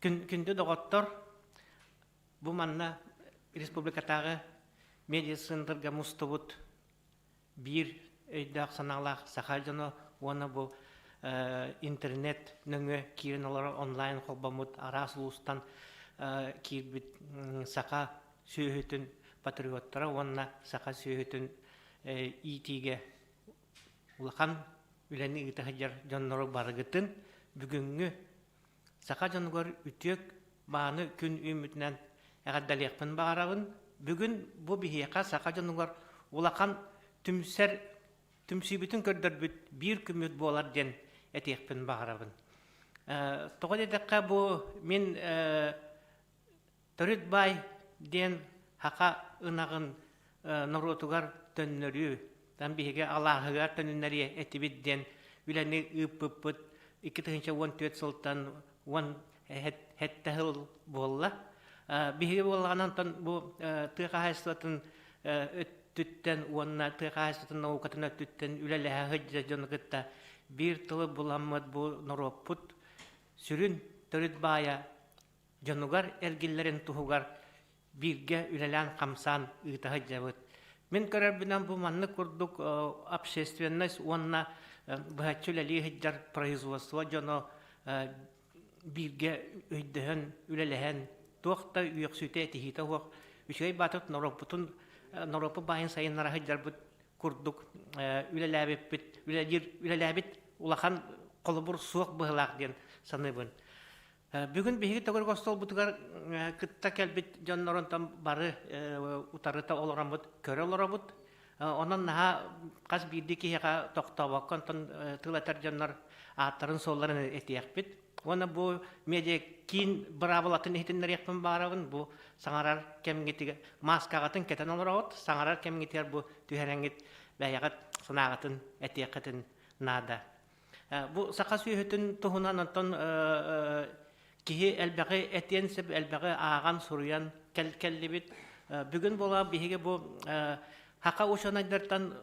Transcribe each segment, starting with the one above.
Күндү доҕоттор, бу манна республикатааҕы медиа-центрга мустубут биир өйдөөх санаалаах саха дьоно уонна бу интернет нөҥүө киирэн олорор онлайн холбоммут араас улуустан киирбит саха сүөһүтүн патриоттара уонна саха сүөһүтүн иитиигэ улахан үлэни ыыта сылдьар дьоннору барыгытын бүгүҥҥү Саха дьонугар үтүө мааны күн үүммүтүнэн эҕэрдэлиэхпин баҕарабын. Бүгүн бу биһиэхэ саха дьонугар улахан түмсэр түмсүүбүтүн көрдөрбүт биир күммүт буолар диэн этиэхпин баҕарабын. Тоҕо диэтэххэ бу мин Төрүт баай диэн саха ынаҕын норуотугар төннөрүү, там биһиги алааһыгар төнүннэриэ этибит диэн үлэни ыыппыппыт 2014 сылтан 17 сыл буолла. Биһиги буоллаҕына онтон бу тыа хаһаайыстыбатын өттүттэн уонна тыа хаһаайыстыбатын наукатын өттүттэн үлэлэһэ сылдьар дьону кытта биир тылы буламмыт бу норуоппут сүрүн төрүт баайа дьонугар эргиллэрин туһугар бииргэ үлэлээн-хамсаан ыыта сылдьабыт. Мин көрөрбүнэн бу маннык курдук общественность уонна быһаччы үлэлии сылдьар производство дьоно бииргэ өйдөһөн, үлэлэһэн, туох да үөхсүүтэ, этиһиитэ суох үчүгэй баатыт норуоппутун норуоппут баайын сайыннара сылдьарбыт курдук үлэлээбиппит, үлэлиир үлэлээбит улахан холобур суох быһыылаах диэн саныыбын. Бүгүн биһиги төгүрүк остуолбутугар кытта кэлбит дьоннорунтан бары утарыта олороммут, көрө олоробут. Онон наһаа хас биирдии киһиэхэ тохтообокко онтон тыл этэр дьоннор ааттарын-суолларын этиэхпит. Уонна бу медиа киин быраабылатын иһитиннэриэхпин баҕарабын. Бу саҥарар кэмҥитигэр мааскаҕытын кэтэн олороҕут, саҥарар кэмҥитигэр бу түһэрэҥҥит бэйэҕит санааҕытын этиэххитин наада. Бу саха сүөһүтүн туһунан онтон киһи элбэҕи этиэн сөп, элбэҕи ааҕан, суруйан кэллибит. Бүгүн буола биһиги бу саха учуонайдартан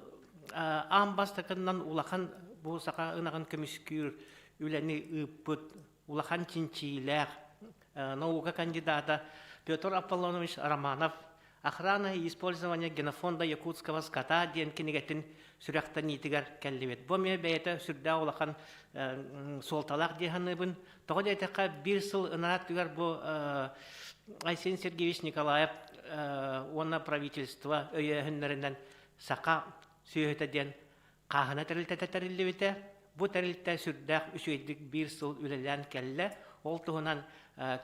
аан бастакыннан улахан бу саха ынаҕын көмүскүүр үлэни ыыппыт улахан чинчиилээх наука кандидата Петр Аполлонович Романов «Охрана и использование генофонда якутского скота» диэн кинигэтин сүрэхтэниитигэр кэллибит. Бу эмиэ бэйэтэ сүрдээх улахан суолталаах дии саныыбын. Тоҕо диэтэххэ, биир сыл ынаа өттүгэр бу Айсен Сергеевич Николаев уонна правительство өйөөһүннэринэн саха сүөһүтэ диэн Хааһына тэрилтэтэ тэриллибитэ. Бу тэрилтэ сүрдээх үчүгэйдик биир сыл үлэлээн кэллэ. Ол туһунан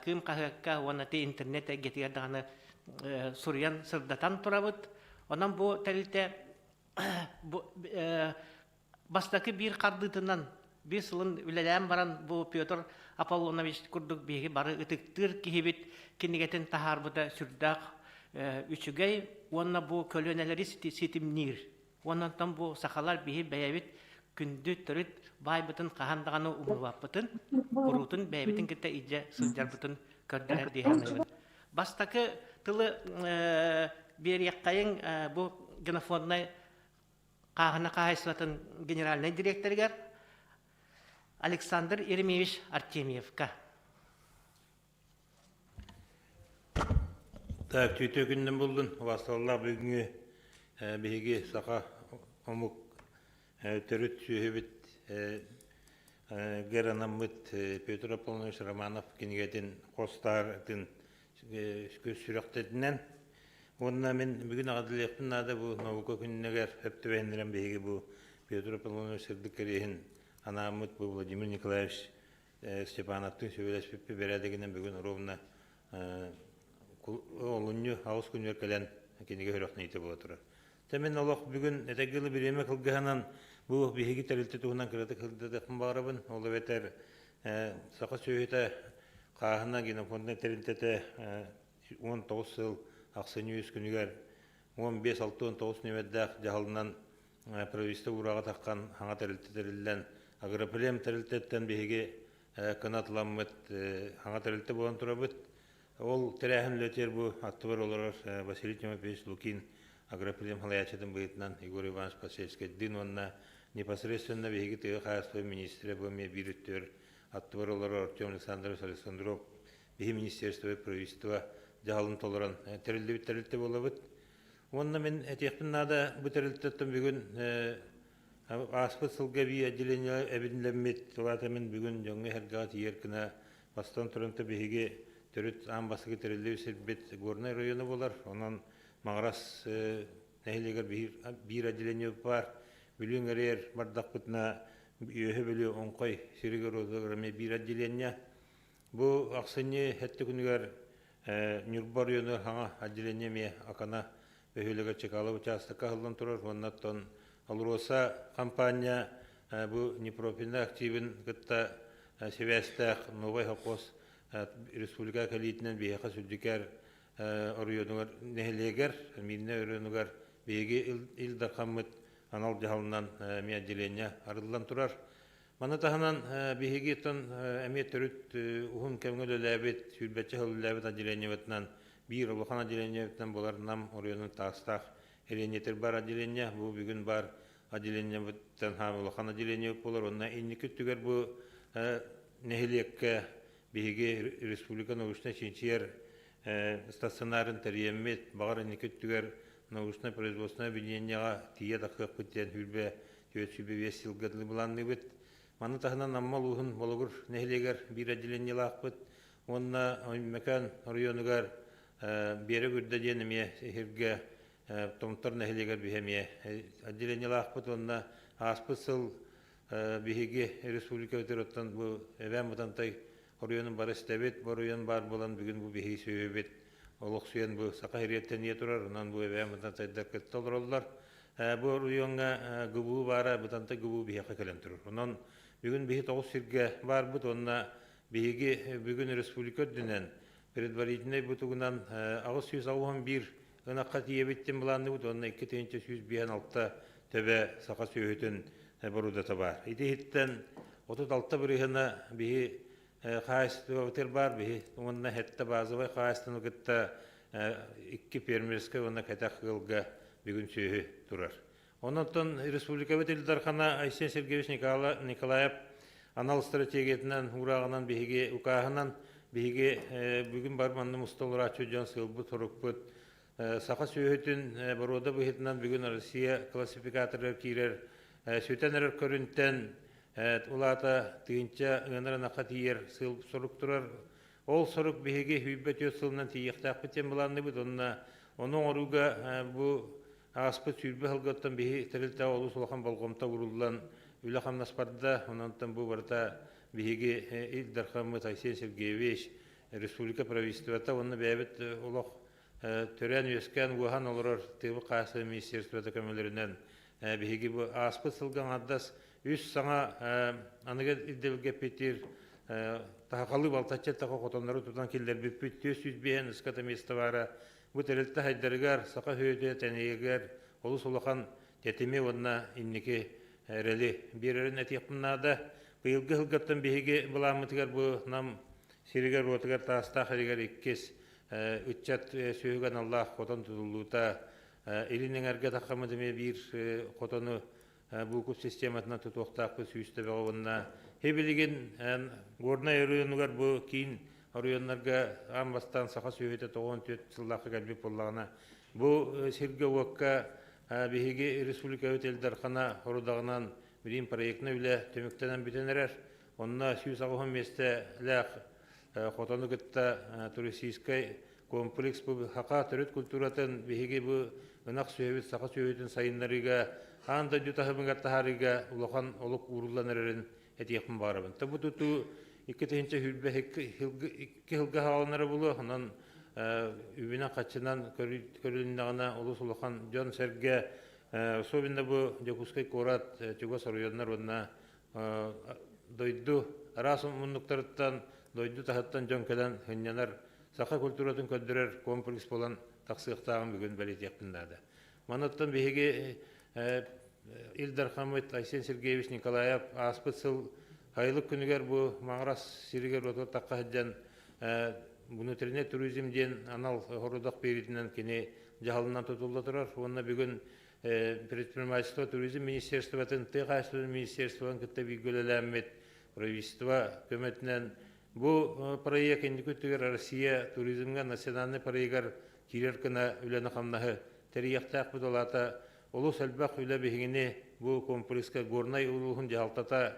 Кыым хаһыакка уонна ти интернет эйгэтигэр даҕаны суруйан сырдатан турабыт. Онон бу тэрилтэ бастакы биир хардыытынан биир сылын үлэлээн баран бу Петр Аполлонович курдук биһиги бары ытыктыыр киһибит кинигэтин таһаарбыта сүрдээх үчүгэй уонна бу көлүөнэлэри ситимниир Онон бу сахалар биһи бэйэбит күндү төрүт баайбытын хаһан даҕаны умнубаппытын, куруутун бэйэбитин кытта илдьэ сылдьарбытын көрдөрөр дии саныыбын. Бастакы тылы биэриэххэйиҥ бу генофонднай хааһына хаһаайыстыбатын генеральнай дириэктэригэр Александр Еремеевич Артемьевка. Так, түтө күннэн буллун. Убасталлаах бүгүҥҥү биһиги саха омук төрүт сүөһүбүт гэр анаммыт Петр Аполлонович Романов кинигэтин хостаартын сүрэхтэтинэн уонна мин бүгүн аҕадылыахпын наада бу наука күннэгэр сөп түбэһиннэрэн биһиги бу Петр Аполлонович сырдык кэриэһин анааммыт бу Владимир Николаевич Степановтыын сөбүлэспиппит бэрээдэгинэн бүгүн ровно олунньу аҕыс күнүгэр кэлэн кинигэ сүрэхтэниитэ буола турар. Тэ мин олох бүгүн этэргэ дылы бириэмэ кылгаһынан бу биһиги тэрилтэ туһунан кыратык сырдатыахпын баҕарабын. Ол эбэтэр саха сүөһүтэ хааһына генофонднай тэрилтэтэ 19 сыл ахсынньы үс күнүгэр 15-69 нүөмэрдээх дьаһалынан правительство уураҕа таххан хаҥа тэрилтэ тэриллэн агроплем тэрилтэттэн биһиги кынатламмыт хаҥа тэрилтэ буолан турабыт. Ол тэрээһин үлэтигэр бу аттыбар олорор Василий Тимофеевич Лукин агроплем салайааччытын быһыытынан Егор Иванович Посельскайдыын уонна непосредственно биһиги тыа хаһаайыстыба министрэ бу эмиэ биир өттүгэр аттыбар олорор Артем Александрович Александров. биһи министерство, правительство дьаһалын толорон тэриллибит тэрилтэ буолабыт. Уонна мин этиэхпин наада, бу тэрилтэттэн бүгүн ааспыт сылга эбии отделение эбинлэммит, ол мин бүгүн дьоҥҥо-сэргэҕэ тиийэр гына бастан туран биһиги төрүт аан бастакы тэриллибит сирбит Горнай района буолар. Онон Маҥырас нэһилиэгэр биир отделение баар. Бүлүү эҥэригэр бардахпытына Үөһэ Бүлүү Оҥхой сиригэр-уотугар эмиэ биир отделение. Бу ахсынньы сэттэ күнүгэр Ньурба оройуонугар саҥа отделение эмиэ Акана бөһүөлэгэр Чекалов учаастакка аһыллан турар уонна оттон АЛРОСА хампаанньа бу непрофильнай активын кытта сибээстээх Новай совхоз республика кэлиитинэн биһиэхэ Сүлдьүкээр оройуонугар нэһилиэгэр Миирнэй оройуонугар биһиги Ил Дархаммыт анал дьаһалынан эмиэ отделение арыллан турар. Маны таһынан биһиги оттон эмиэ төрүт уһун кэмҥэ үлэлээбит, сүүрбэччэ сыл үлэлээбит отделениебытынан биир улахан отделениебытынан буолар Нам оройуонун Таастаах Элиэнньэтир бар отделение. Бу бүгүн бар отделениебыттан хаам улахан отделение буолар. Онно инники өттүгэр бу нэһилиэккэ биһиги республика научнай чинчийэр стационарын тэрийэммит, баҕар инники өттүгэр научнай-производственнай объединениеҕа тиийэ тахсыахпыт диэн сүүрбэ 425 сылга дылы былаанныыбыт. Маны таһынан Амма улууһун Болугур нэһилиэгэр биир отделениелаахпыт уонна Өймөкөөн оройуонугар Биэрэ Үрдэ диэн эмиэ сиргэ Томтор нэһилиэгэр биһи эмиэ отделениелаахпыт уонна ааспыт сыл биһиги республикабытыгар оттон бу Эбээн Бытантай оройуонун бары истэбит. Бу оройуон баар буолан бүгүн бу биһиги сүөһүбүт олохсуйан бу Саха сириттэн ийэ турар. Онон бу Эбээн Бытантайдар кытта олороллор. Бу оройуоҥҥа ГБУ баара, Бытантай ГБУ биһиэхэ кэлэн турар. Онон бүгүн биһи тоҕус сиргэ баарбыт уонна биһиги бүгүн республика үрдүнэн предварительнай бутугунан 881 ынахха тиийэбит диэн былаанныыбыт уонна 2156 төбө саха сүөһүтүн боруодата баар. Ити иһиттэн 36 бырыһына биһи хаһаайыстыбабытыгар баар биһи уонна сэттэ базовай хаһаайыстыбаны кытта икки фермерскэй уонна кэтэх ыалга бүгүн сүөһү турар. Онон республикабыт Ил Дархана Айсен Сергеевич Николаев анал стратегиятынан, уурааҕынан биһиги укааһынан биһиги бүгүн бар манна муста олорааччы дьон сыалбыт-сорукпут саха сүөһүтүн боруода быһыытынан бүгүн Россия классификаторыгар киирэр сүтэн эрэр көрүнтэн улаата тыынча ыанар ынахха тиийэр сыал сорук турар. Ол сорук биһиги 104 сылынан тиийиэхтээхпит диэн былаанныыбыт. Онно ону оҥорууга бу ааспыт 20 сылгаттан биһи тэрилтэҕэ олус улахан болҕомто ууруллан үлэ-хамнас барда. Онон бу барыта биһиги Ил Дархаммыт Айсен Сергеевич, республика правительствота уонна бэйэбит олох төрөөн-үөскээн уоһан олорор тыабы хаһаайыстыба министерствота көмөлөрүнэн биһиги бу ааспыт сылга аҥардас үс саҥа аныгы ирдэбилгэ эппиэттиир таһахалыы балтачча таха хотоннору тутан киллэрбиппит 405 ыската место баара бу тэрилтэ хайдарыгар саха сүөһүтэ тэнийигэр олус улахан тэтими уонна инники эрэли биэрэрин этиэхпин наада. Быйылгы сылгаттан биһиги былааммытыгар бу Нам сиригэр-уотугар Таастаах иригэр иккис ыччат сүөһүгэ аналлаах хотон тутуллуута илин эҥэргэ таххаммыт эмиэ биир хотону буукуп систематынан тутуохтаахпыт сүүс төбөҕө уонна билигин Горнай оройуонугар бу киин оройуоннарга аан бастаан саха сүөһүтэ 94 сыллаахха кэлбит буоллаҕына бу сиргэ-уокка биһиги республикабыт Ил Дархана сорудаҕынан билим проектнай үлэ түмүктэнэн бүтэн эрэр. Онно 180 миэстэлээх хотону кытта туристическай комплекс бу саха төрүт культуратын биһиги бу ынах сүөһүбүт саха сүөһүтүн сайыннарыыга аан дойду таһымыгар таһаарыыга улахан олук ууруллан эрэрин этиэхпин баҕарабын. Бу тутуу 2022 сылга хааланара буолуо, онон үбүнэн-хаччынан көрүлүннэҕинэ олус улахан дьон-сэргэ, особенно бу Дьокуускай куорат чугас оройуоннар уонна дойду араас муннуктарыттан, дойду таһыттан дьон кэлэн сынньанар, саха культуратын көрдөрөр комплекс буолан тахсыахтааҕын бүгүн бэлиэтиэхпин наада. Манаттан биһиги Ил Дархаммыт Айсен Сергеевич Николаев ааспыт сыл Хайылык күнүгэр бу Маҥырас сиригэр оту сылдьан внутренний туризм диэн анал сорудах биэриитинэн кини дьаһалынан тутулла турар уонна бүгүн предпринимательство туризм министерствотын тыа хаһаайыстыбатын министерствотын кытта бииргэ үлэлээммит правительство көмөтүнэн. Бу проект инники өттүгэр Россия туризмҥа национальнай проегар киирэр гына үлэни-хамнаһы тэрийиэхтээхпит. Ол аата олус элбэх үлэ биһигини бу комплекска Горнай улууһун дьаһалтата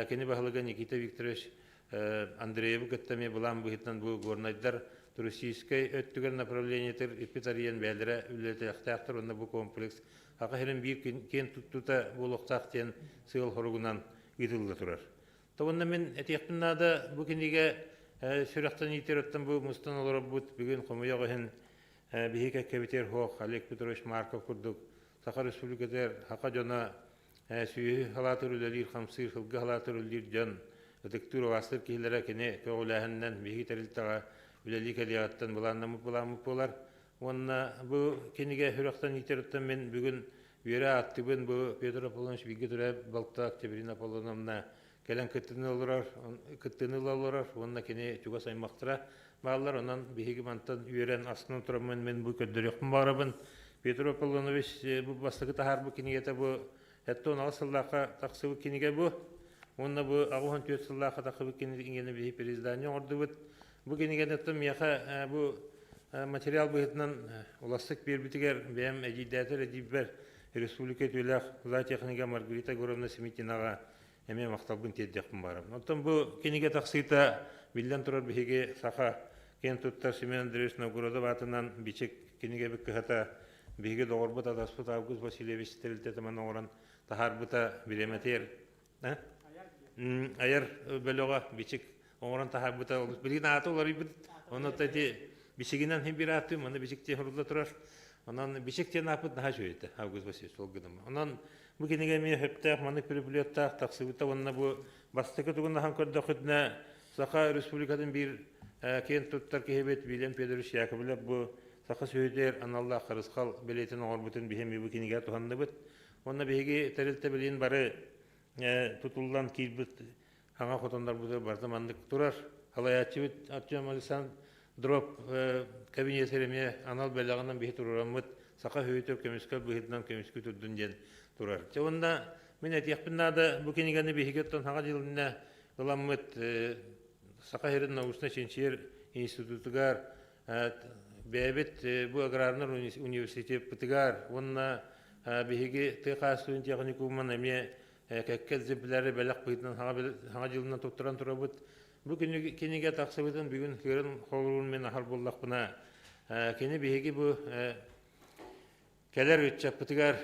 кини баһылыга Никита Викторович Андреевы кытта эмиэ былаан быһыытынан бу горнайдар туристическай өттүгэр направлениетыр иппит арыйан бэйэлэрэ үлэлэтиэхтээхтэр уонна бу комплекс Саха сирин биир киэн туттуута буолуохтаах диэн сыал хоругунан ыытылла турар. Уонна мин этиэхпин наада бу кинигэ сүрэхтэниитигэр оттон бу мустан олорорбут бүгүн хомойуох иһин биһиги кэккэбитигэр суох Олег Петрович Марков курдук Саха Республикатыгар саха дьоно сүөһү халаатыр үлэлиир, хамсыыр, сылгы халаатыр үлэлиир дьон ытыктыыр, убаастыыр киһилэрэ кини көҕүлээһининэн биһиги тэрилтэҕэ үлэлии кэлиэҕиттэн былааннаммыт былааммыт буолар. Уонна бу кинигэ сүрэхтэн иитэриттэн мин бүгүн үөрэ ааттыыбын бу Петр Аполлонович бииргэ төрөөбүт балта Октябрина Аполлоновна кэлэн кыттыыны олорор, кыттыыны ыла олорор уонна кини чугас аймахтара бааллар. Онон биһиги мантан үөрэн астынан тураммын мин бу көрдөрүөхпүн баҕарабын. Петр Аполлонович бу бастакы таһаарбыт кинигэтэ бу 78 сыллаахха тахсыбыт кинигэ бу. Уонна бу 84 сыллаахха тахсыбыт кинигэни биһи переиздание оҥордубут. Бу кинигэни миэхэ бу материал быһыытынан улассык биэрбитигэр бэйэм эдьиийдээтэр эдьиийбэр республика үтүөлээх зоотехнига Маргарита Егоровна Семитинаҕа эмиэ махталбын тиэрдиэхпин баҕарабын. Оттон бу кинигэ тахсыыта биллэн турар биһиги саха киэн туттар Семен Андреевич Новгородов аатынан Бичик кинигэбит кыһата биһиги доҕорбут атаспыт Август Васильевич тэрилтэтэ манна оҥорон таһаарбыта бириэмэтигэр айар бөлөҕө Бичик оҥорон таһаарбыта олус билигин аата уларыйбыт онно ити бичигинэн хин биир ааттыым манна бичик диэн сурулла турар онон бичик диэн ааппыт наһаа үчүгэй этэ Август Васильевич ол гынан онон бу кинигэ эмиэ сөптөөх маннык переплеттаах тахсыбыта уонна бу бастакы тугун ахан көрдөххүтүнэ Саха Республикатын биир киэн туттар киһибит Вильям Федорович Яковлев бу саха сүөһүтүгэр аналлаах харысхал бэлиэтин оҥорбутун биһи бу кинигэ туһанныбыт. Уонна биһиги тэрилтэ билигин бары тутуллан киирбит хаҥа хотоннорбутугар барыта маннык турар. Халайааччыбыт Артем Александр Дроп кабинетигэр эмиэ анал бэлэҕинэн биһи туруораммыт саха сүөһүтүгэр көмүскэл быһыытынан көмүскүү турдун диэн турар. Дьэ уонна мин этиэхпин наада бу кинигэни биһиги оттон саҥа дьыл иннинэ ыламмыт Саха сирин научнай-чинчийэр институтугар бэйэбит бу аграрнай университеппытыгар уонна биһиги тыа хаһаайыстыбатын техникумун эмиэ кэккэ экземпляры бэлэх быһыытынан саҥа дьылынан туттаран турабыт. Бу кинигэ тахсыбытын бүгүн кыырын холуурун мин аһар буоллахпына, кини биһиги бу Кэлэр ыччаппытыгар,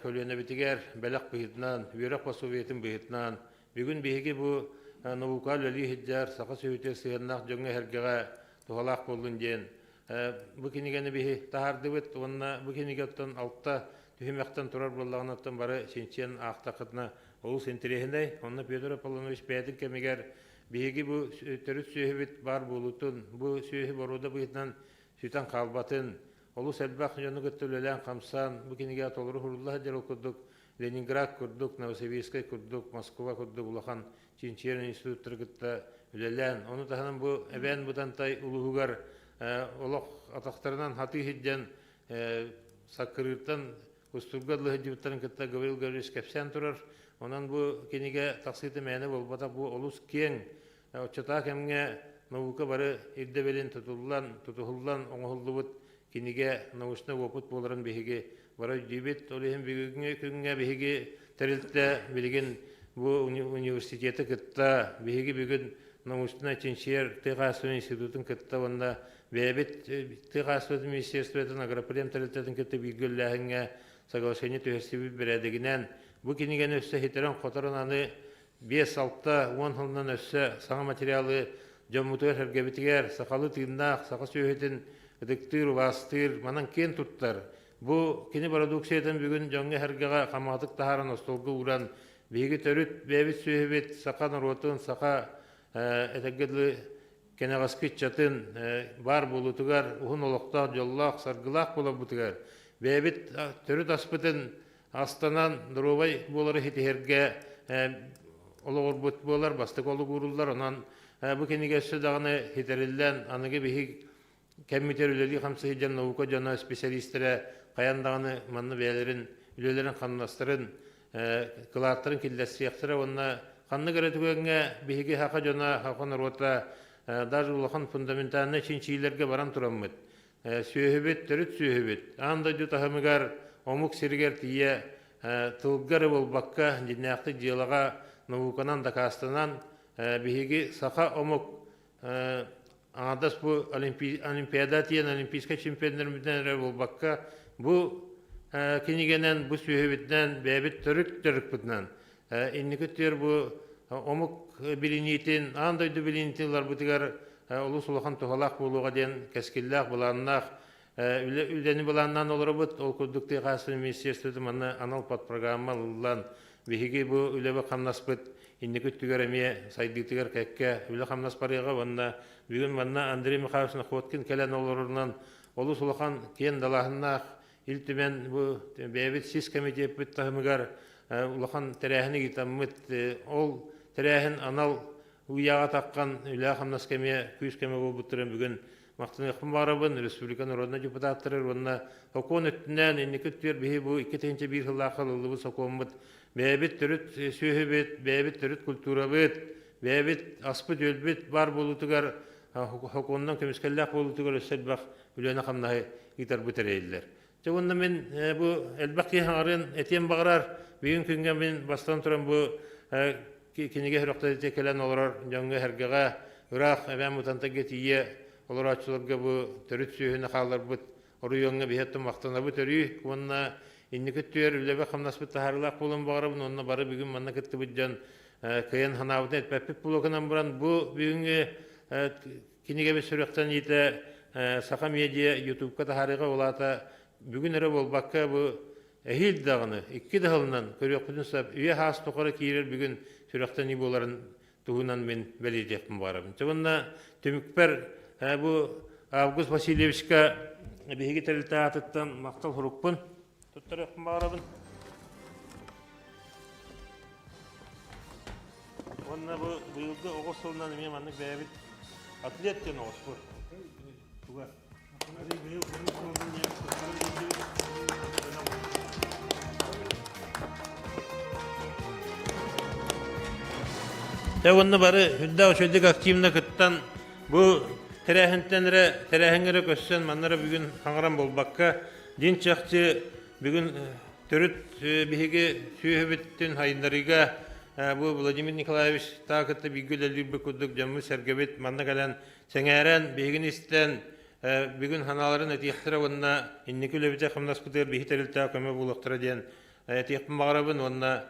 көлүөнэбитигэр бэлэх быһыытынан, үөрэх пособиетын быһыытынан, бүгүн биһиги бу наука үлэлии сылдьар саха сүөһүтүгэр сыһыаннаах дьоҥҥо-сэргэҕэ туһалаах буоллун диэн бу кинигэни биһи таһаардыбыт уонна бу кинигэ оттон алта түһүмэхтэн турар буоллаҕына оттон бары чинчийэн аахтаххытына олус интэриэһинэй. Онно Петр Аполлонович бэйэтин кэмигэр биһиги бу төрүт сүөһүбүт баар буолуутун, бу сүөһү боруода быһыытынан сүтэн хаалбатын, Олус элбэх дьону кытта үлэлээн-хамсаан, бу кинигэ толору сурулла сылдьар ол курдук Ленинград курдук, Новосибирскай курдук, Москва курдук улахан чинчийэр институттары кытта үлэлээн, ону таһынан бу Эбээн Бытантай улууһугар олох атахтарынан хатыы сылдьан Саккырыыртан Кустуурга дылы сылдьыбыттарын кытта Гаврил Гаврильевич кэпсээн турар. Онон бу кинигэ тахсыыта мээнэ буолбатах, бу олус киэҥ Оччотоох кэмҥэ наука бары ирдэбилин тутуллан, тутуһуллан оҥоһуллубут кинигэ научнай уопут буоларын биһиги бары өйдүүбүт. Ол иһин бүгүҥҥү күҥҥэ биһиги тэрилтэ билигин бу университеты кытта биһиги бүгүн научнай чинчийэр тыа хаһаайыстыбатын институтун кытта уонна бэйэбит тыа хаһаайыстыбатын министерствотын агропрем тэрилтэтин кытта бииргэ үлэлээһиҥҥэ соглашение түһэрсибит бэрээдэгинэн бу кинигэни өссө ситэрэн-хоторон аны 5-6, 10 сылынан өссө саҥа материалы дьоммутугар-сэргэбитигэр сахалыы тыыннаах саха сүөһүтүн ытыктыыр, убаастыыр, манан киэн туттар. Бу кини бородууксуйатын бүгүн дьоҥҥо-сэргэҕэ хамаҕатык таһааран остуолга ууран, биһиги төрүт бэйэбит сүөһүбүт саха норуотун, саха этэргэ дылы кэнэҕэски ыччатын баар буолуутугар, уһун олохтоох, дьоллоох, саргылаах буоларбытыгар бэйэбит төрүт аспытын Астанан доруобай буолары ситиһэргэ олоҕурбут буолар, бастакы олук ууруллар. Онон бу кинигэ өссө даҕаны ситэриллэн, аныгы биһиги кэммитигэр үлэлии-хамсыы сылдьан наука дьоно, специалистэрэ хайаан даҕаны манна бэйэлэрин үлэлэрин-хамнастарын, кылааттарын киллэрсиэхтэрэ уонна Ханнык эрэ түгэҥҥэ биһиги саха дьоно, саха норуота даже улахан фундаментальнай чинчийиилэргэ баран тураммыт, сүөһүбүт, төрүт сүөһүбүт аан дойду таһымыгар омук сиригэр тиийэ тылга эрэ буолбакка, дьиҥнээхтик дьыалаҕа науканан дакаастанан биһиги саха омук аҥардас бу Олимпиада тиийэн олимпийскай чемпионнарбытынан эрэ буолбакка, бу кинигэнэн, бу сүөһүбүтүнэн, бэйэбит төрүт дьарыкпытынан инники өттүгэр бу омук билиниитин, аан дойду билиниитин ыларбытыгар олус улахан туһалаах буолуоҕа диэн кэскиллээх, былааннаах үлэни былааннаан олоробут. Ол курдук тыа хаһаайыстыбатын министерствота манна анал подпрограмма ылыллан, биһиги бу үлэбит-хамнаспыт инники өттүгэр эмиэ сайдыытыгар кэккэ үлэ-хамнас барыаҕа уонна бүгүн манна Андрей Михайлович Находкин кэлэн олорорунан олус улахан киэн далааһыннаах Ил Түмэн бу бэйэбит сис кэмитиэппит таһымыгар улахан тэрээһини ыытаммыт. Ол тэрээһин анал уйаҕа таххан үлэ-хамнаска эмиэ күүс-көмө буолбуттарын бүгүн махтаныахпын баҕарабын. Республика народнай депутаттары уонна сокуон өттүнэн инники өттүгэр биһи бу 2001 сыллаахха ылыллыбыт сокуоммут бэйэбит төрүт сүөһүбүт, бэйэбит төрүт культурабыт, бэйэбит аспыт-үөлбүт баар буолуутугар сокуонунан көмүскэллээх буолуутугар өссө элбэх үлэни-хамнаһы ыытарбыт эрэйиллэр. Дьэ уонна мин бу элбэх киһи хаҥарыан этиэн баҕарар. Бүгүн күҥҥэ мин бастан туран бу кинигэ сүрэхтэниитэ кэлэн олорор дьоҥҥо-сэргэҕэ ыраах Эбээн Бытантайга тиийэ олорооччуларга бу төрүт сүөһүнү хаалларбыт оройуоҥҥа биһиэттэн махтанабыт өрүү уонна инники өттүгэр үлэбэ-хамнаспыт таһаарыылаах буолуон баҕарабын уонна бары бүгүн манна кыттыбыт дьон кыайан санаабытын эппэппит буолуокунан баран бу бүгүҥҥү кинигэбит сүрэхтэниитэ Саха медиа Ютубка таһаарыыга ол аата бүгүн эрэ буолбакка бу эһиил даҕаны икки да сылынан көрүөхпүтүн сөп үйэ саас тухары киирэр бүгүн сүрэхтэнии буоларын туһунан мин бэлиэтиэхпин баҕарабын. Дьэ уонна түмүкпэр бу Август Васильевичка биһиги тэрилтэ аатыттан махтал сурукпун туттарыахпын баҕарабын. Уонна бу быйылгы оҕус сылынан эмиэ маннык бэйэбит атлет диэн оҕуспут. Туга? Быйыл көмүс сылынан Дьэ уонна бары үрдээх үчүгэйдик активно кыттан бу тэрээһинтэн эрэ тэрээһиҥҥэ эрэ көссөн манна эрэ бүгүн хаҥаран буолбакка дьиҥ чахчы бүгүн төрүт биһиги сүөһүбүтүн хайыннарыыга бу Владимир Николаевич таа кытта бииргэ үлэлиирбит курдук дьоммут-сэргэбит манна кэлэн сэҥээрэн биһигини истэн бүгүн санааларын этиэхтэрэ уонна инники үлэбитэ-хамнаспытыгар биһи тэрилтэҕэ көмө буолуохтара диэн этиэхпин баҕарабын уонна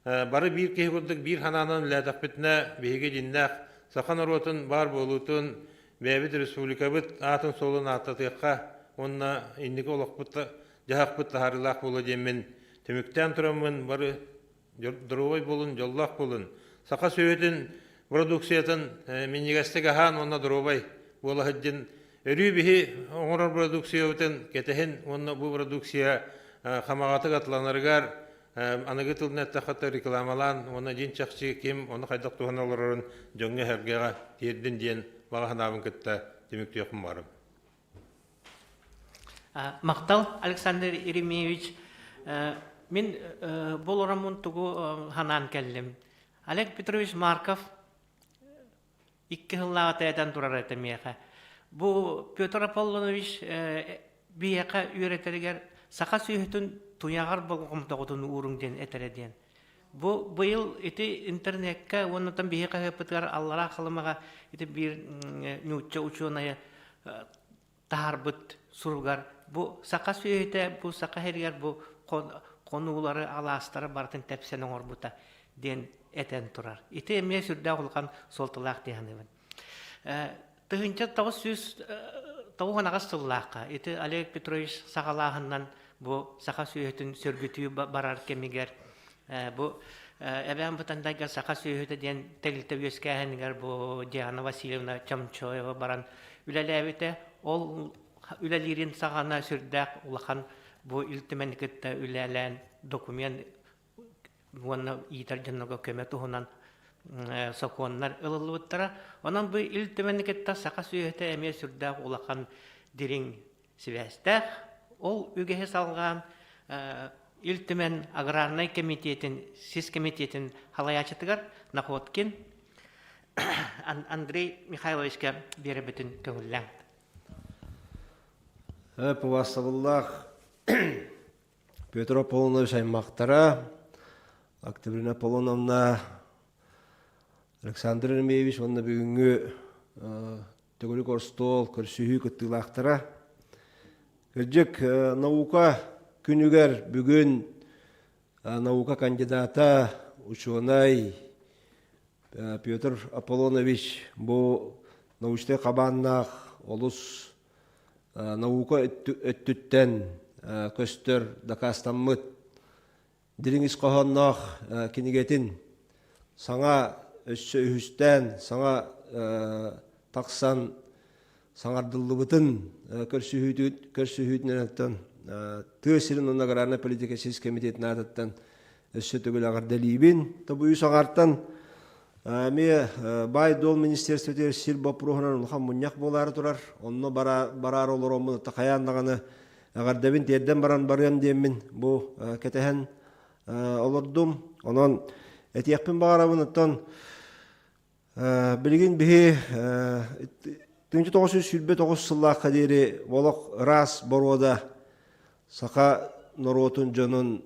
бары биир киһи курдук биир санаанан үлэлээтэхпитинэ биһиги дьиннээх саха норуотун баар буолуутун бэйэбит республикабыт аатын-суолун ааттатыахха уонна инники олохпут дьаһахпыт таһаарыылаах буолуо диэммин түмүктээн тураммын бары доруобай буолун, дьоллоох буолун. Саха сүөһүтүн продукциятын минньигэстик аһаан уонна доруобай буола сылдьын өрүү биһи оҥорор продукциябытын кэтэһин уонна бу продукция хамаҕатык атланарыгар аныгы тылынан эттэххэ рекламалаан уонна дьиҥ чахчы ким ону хайдах туһана олорорун дьоҥҥо-сэргэҕэ тиэрдин диэн баҕа санаабын кытта түмүктүөхпүн баҕарабын. Махтал, Александр Еремеевич. Мин бу олороммун тугу ханаан кэллим. Олег Петрович Марков икки сыллааҕыта этэн турар этэ миэхэ. Бу Петр Аполлонович биһиэхэ үөрэтэригэр саха сүөһүтүн туйаҕар болҕомтоҕутун ууруҥ диэн этэрэ диэн. Бу быйыл ити интернеккэ уонна там биһи хаһыаппытыгар Аллараа Халымаҕа ити биир нуучча учуонайа таһаарбыт суругар бу саха сүөһүтэ бу саха сиригэр бу хонуулары алаастары барытын тэпсэн оҥорбута диэн этэн турар. Ити эмиэ сүрдээх улахан суолталаах дии саныыбын. 1998 сыллаахха ити Олег Петрович саҕалааһынынан бу саха сүөһүтүн сөргүтүү барар кэмигэр бу Эбээн Бытандайга саха сүөһүтэ диэн тэрилтэ үөскээһинигэр бу Диана Васильевна Чомчоева баран үлэлээбитэ. Ол үлэлиирин саҕана сүрдээх улахан бу Ил Түмэни кытта үлэлээн документ уонна иитэр дьоннорго көмө туһунан сокуоннар ылыллыбыттара. Онон бу Ил Түмэни кытта саха сүөһүтэ эмиэ сүрдээх улахан дириҥ сибээстээх. Ол үгэһи салҕаан. Ил Түмэн аграрнай кэмитиэтин сис кэмитиэтин салайааччытыгар Находкин Андрей Михайловичка биэрэбитин көҥүллээҥ. Пубаастабыллаах Петр Аполлонович аймахтара, Октябрина Аполлоновна, Александр Еремеевич уонна бүгүҥҥү төгүрүк остуол көрсүһүү кыттыылаахтара. Кырдьык, наука күнүгэр бүгүн наука кандидата, учуонай Петр Аполлонович бу научнай хабааннаах олус наука өттүттэн көстөр дакаастаммыт дириҥ ис хоһоонноох кинигэтин саҥа өссө үһүстээн саҥа тахсан саҥардыллыбытын көрсүһүүтүнэн оттон тыа сирин уонна аграрнай политика сис кэмитиэтин аатыттан өссө төгүл эҕэрдэлиибин. Тобу үс аҥаартан эмиэ баай-дуол министерствотыгар сир боппуруоһунан улахан мунньах буолаары турар. Онно бараары олороммун хайаан даҕаны эҕэрдэбин тиэрдэн баран барыам диэммин бу кэтэһэн олордум. Онон этиэхпин баҕарабын оттон билигин биһи 1929 сыллаахха диэри олох ыраас боруода саха норуотун дьонун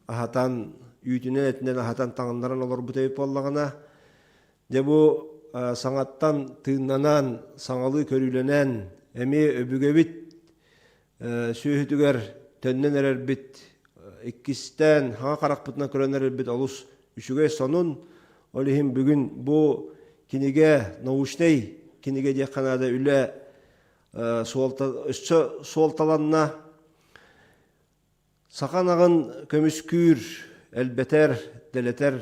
аһатан үүтүнэн этинэн аһатан таҥыннаран олорбут эбит буоллаҕына дьэ бу саҥаттан тыыннанан саҥалыы көрүүлэнэн эмиэ өбүгэбит сүөһүтүгэр төннөн эрэрбит иккистээн хаҥа харахпытынан көрөн эрэрбит олус үчүгэй сонун. Ол иһин бүгүн бу кинигэ научнай кинигэ диэххэ наада үлэ суолта өссө суолталанна. Саха ынаҕын көмүскүүр, элбэтэр, дэлэтэр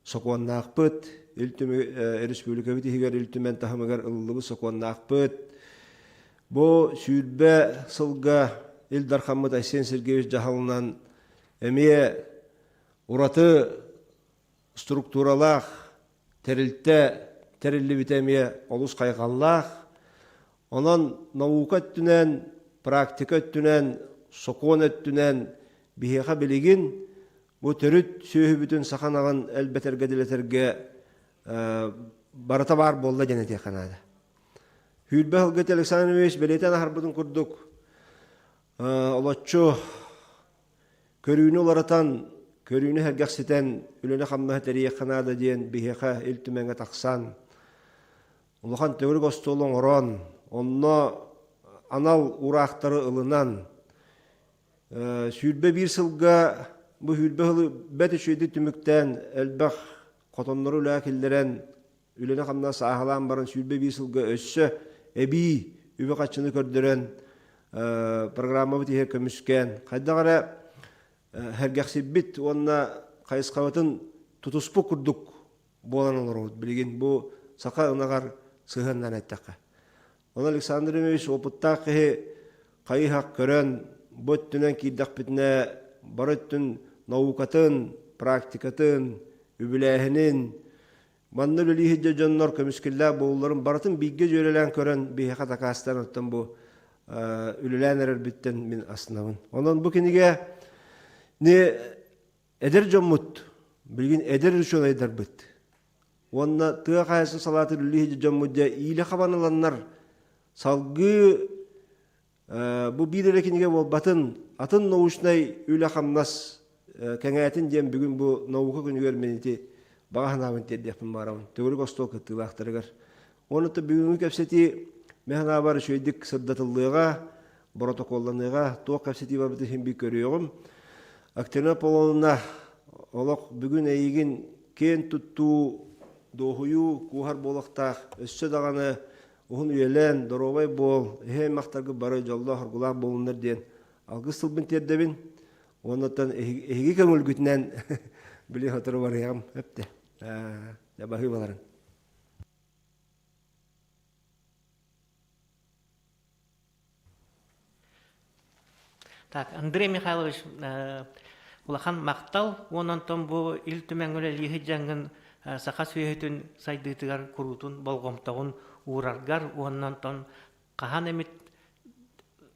сокуоннаахпыт. Ил Түмэн республикабыт иһигэр Ил Түмэн таһымыгар ылыллыбыт сокуоннаахпыт. Бу 20 сылга Ил Дархаммыт Айсен Сергеевич дьаһалынан эмиэ ураты структуралаах тэрилтэ тэриллибитэ эмиэ олус хайҕаллаах. Онон наука өттүнэн, практика өттүнэн, сокуон өттүнэн биһиэхэ билигин бу төрүт сүөһүбүтүн саха ынаҕын элбэтэргэ дэлэтэргэ барыта баар буолла диэн этиэххэ наада. Сүүрбэ сылга Александр Ильич бэлиэтээн аһарбытын курдук олоччу көрүүнү уларытан, көрүүнү сэргэхситэн үлэни-хамнаһы тэрийиэххэ наада диэн биһиэхэ Ил Түмэҥҥэ тахсан улахан төгүрүк остуол оҥорон, онно анал уураахтары ылынан 21 сылга бу 20 сылы бэрт үчүгэйдик түмүктээн элбэх хотоннору үлэҕэ киллэрэн үлэни-хамнаһы сааһылаан баран 21 сылга өссө эбии үбү-харчыны көрдөрөн программабыт иһэ көмүскээн хайдах эрэ сэргэхсийбит уонна хайысхабытын тутуспут курдук буолан олоробут билигин бу саха ынаҕар сыһыаннаан эттэххэ. Онон Александр Ильич опыттаах киһи хайыһах көрөн бу өттүнэн киирдэхпитинэ бары өттүн наукатын, практикатын, үбүлээһинин Манна үлэлии сылдьар дьоннор көмүскэллээх буолууларын барытын бииргэ дьүөрэлээн көрөн биһиэхэ дакаастаан оттон бу үлэлээн эрэрбиттэн мин астынабын. Онон бу кинигэ не эдэр дьоммут, билигин эдэр учуонайдарбыт уонна тыа хаһаайыстыбатын салаатын үлэлии сылдьар дьоммут дьэ иилэ хабан ыланнар салгыы бу биир эрэ кинигэ буолбатын, атын научнай үлэ-хамнас кэҥээтин диэн бүгүн бу наука күнүгэр мин ити баҕа санаабын тиэрдиэхпин баҕарабын. Төгүрүк остуол кыттыылаахтарыгар. Уонна бүгүҥҥү кэпсэтии мин санаабар үчүгэйдик сырдатыллыаҕа, боротокуолланыаҕа, туох кэпсэтии барбытын иһин би көрүөҕүм. Октябрина Аполлоновна, олох бүгүн эйигин киэн туттуу, дуоһуйуу кууһар буолуохтаах, өссө даҕаны уһун үйэлээн, доруобай буол, эһэ аймахтаргыт бары дьоллоох-оргулаах буолуннар диэн алгыс тылбын тиэрдэбин. Уоннаттан эһиги көҥүлгүтүнэн били сотору барыаҕым өптө. Баһыыбаларын. Так, Андрей Михайлович, улахан махтал уонна онтон бу Ил Түмэҥ үлэлии сылдьаҥҥын саха сүөһүтүн сайдыытыгар куруутун болҕомтоҕун уураргар уонна онтон хаһан эмит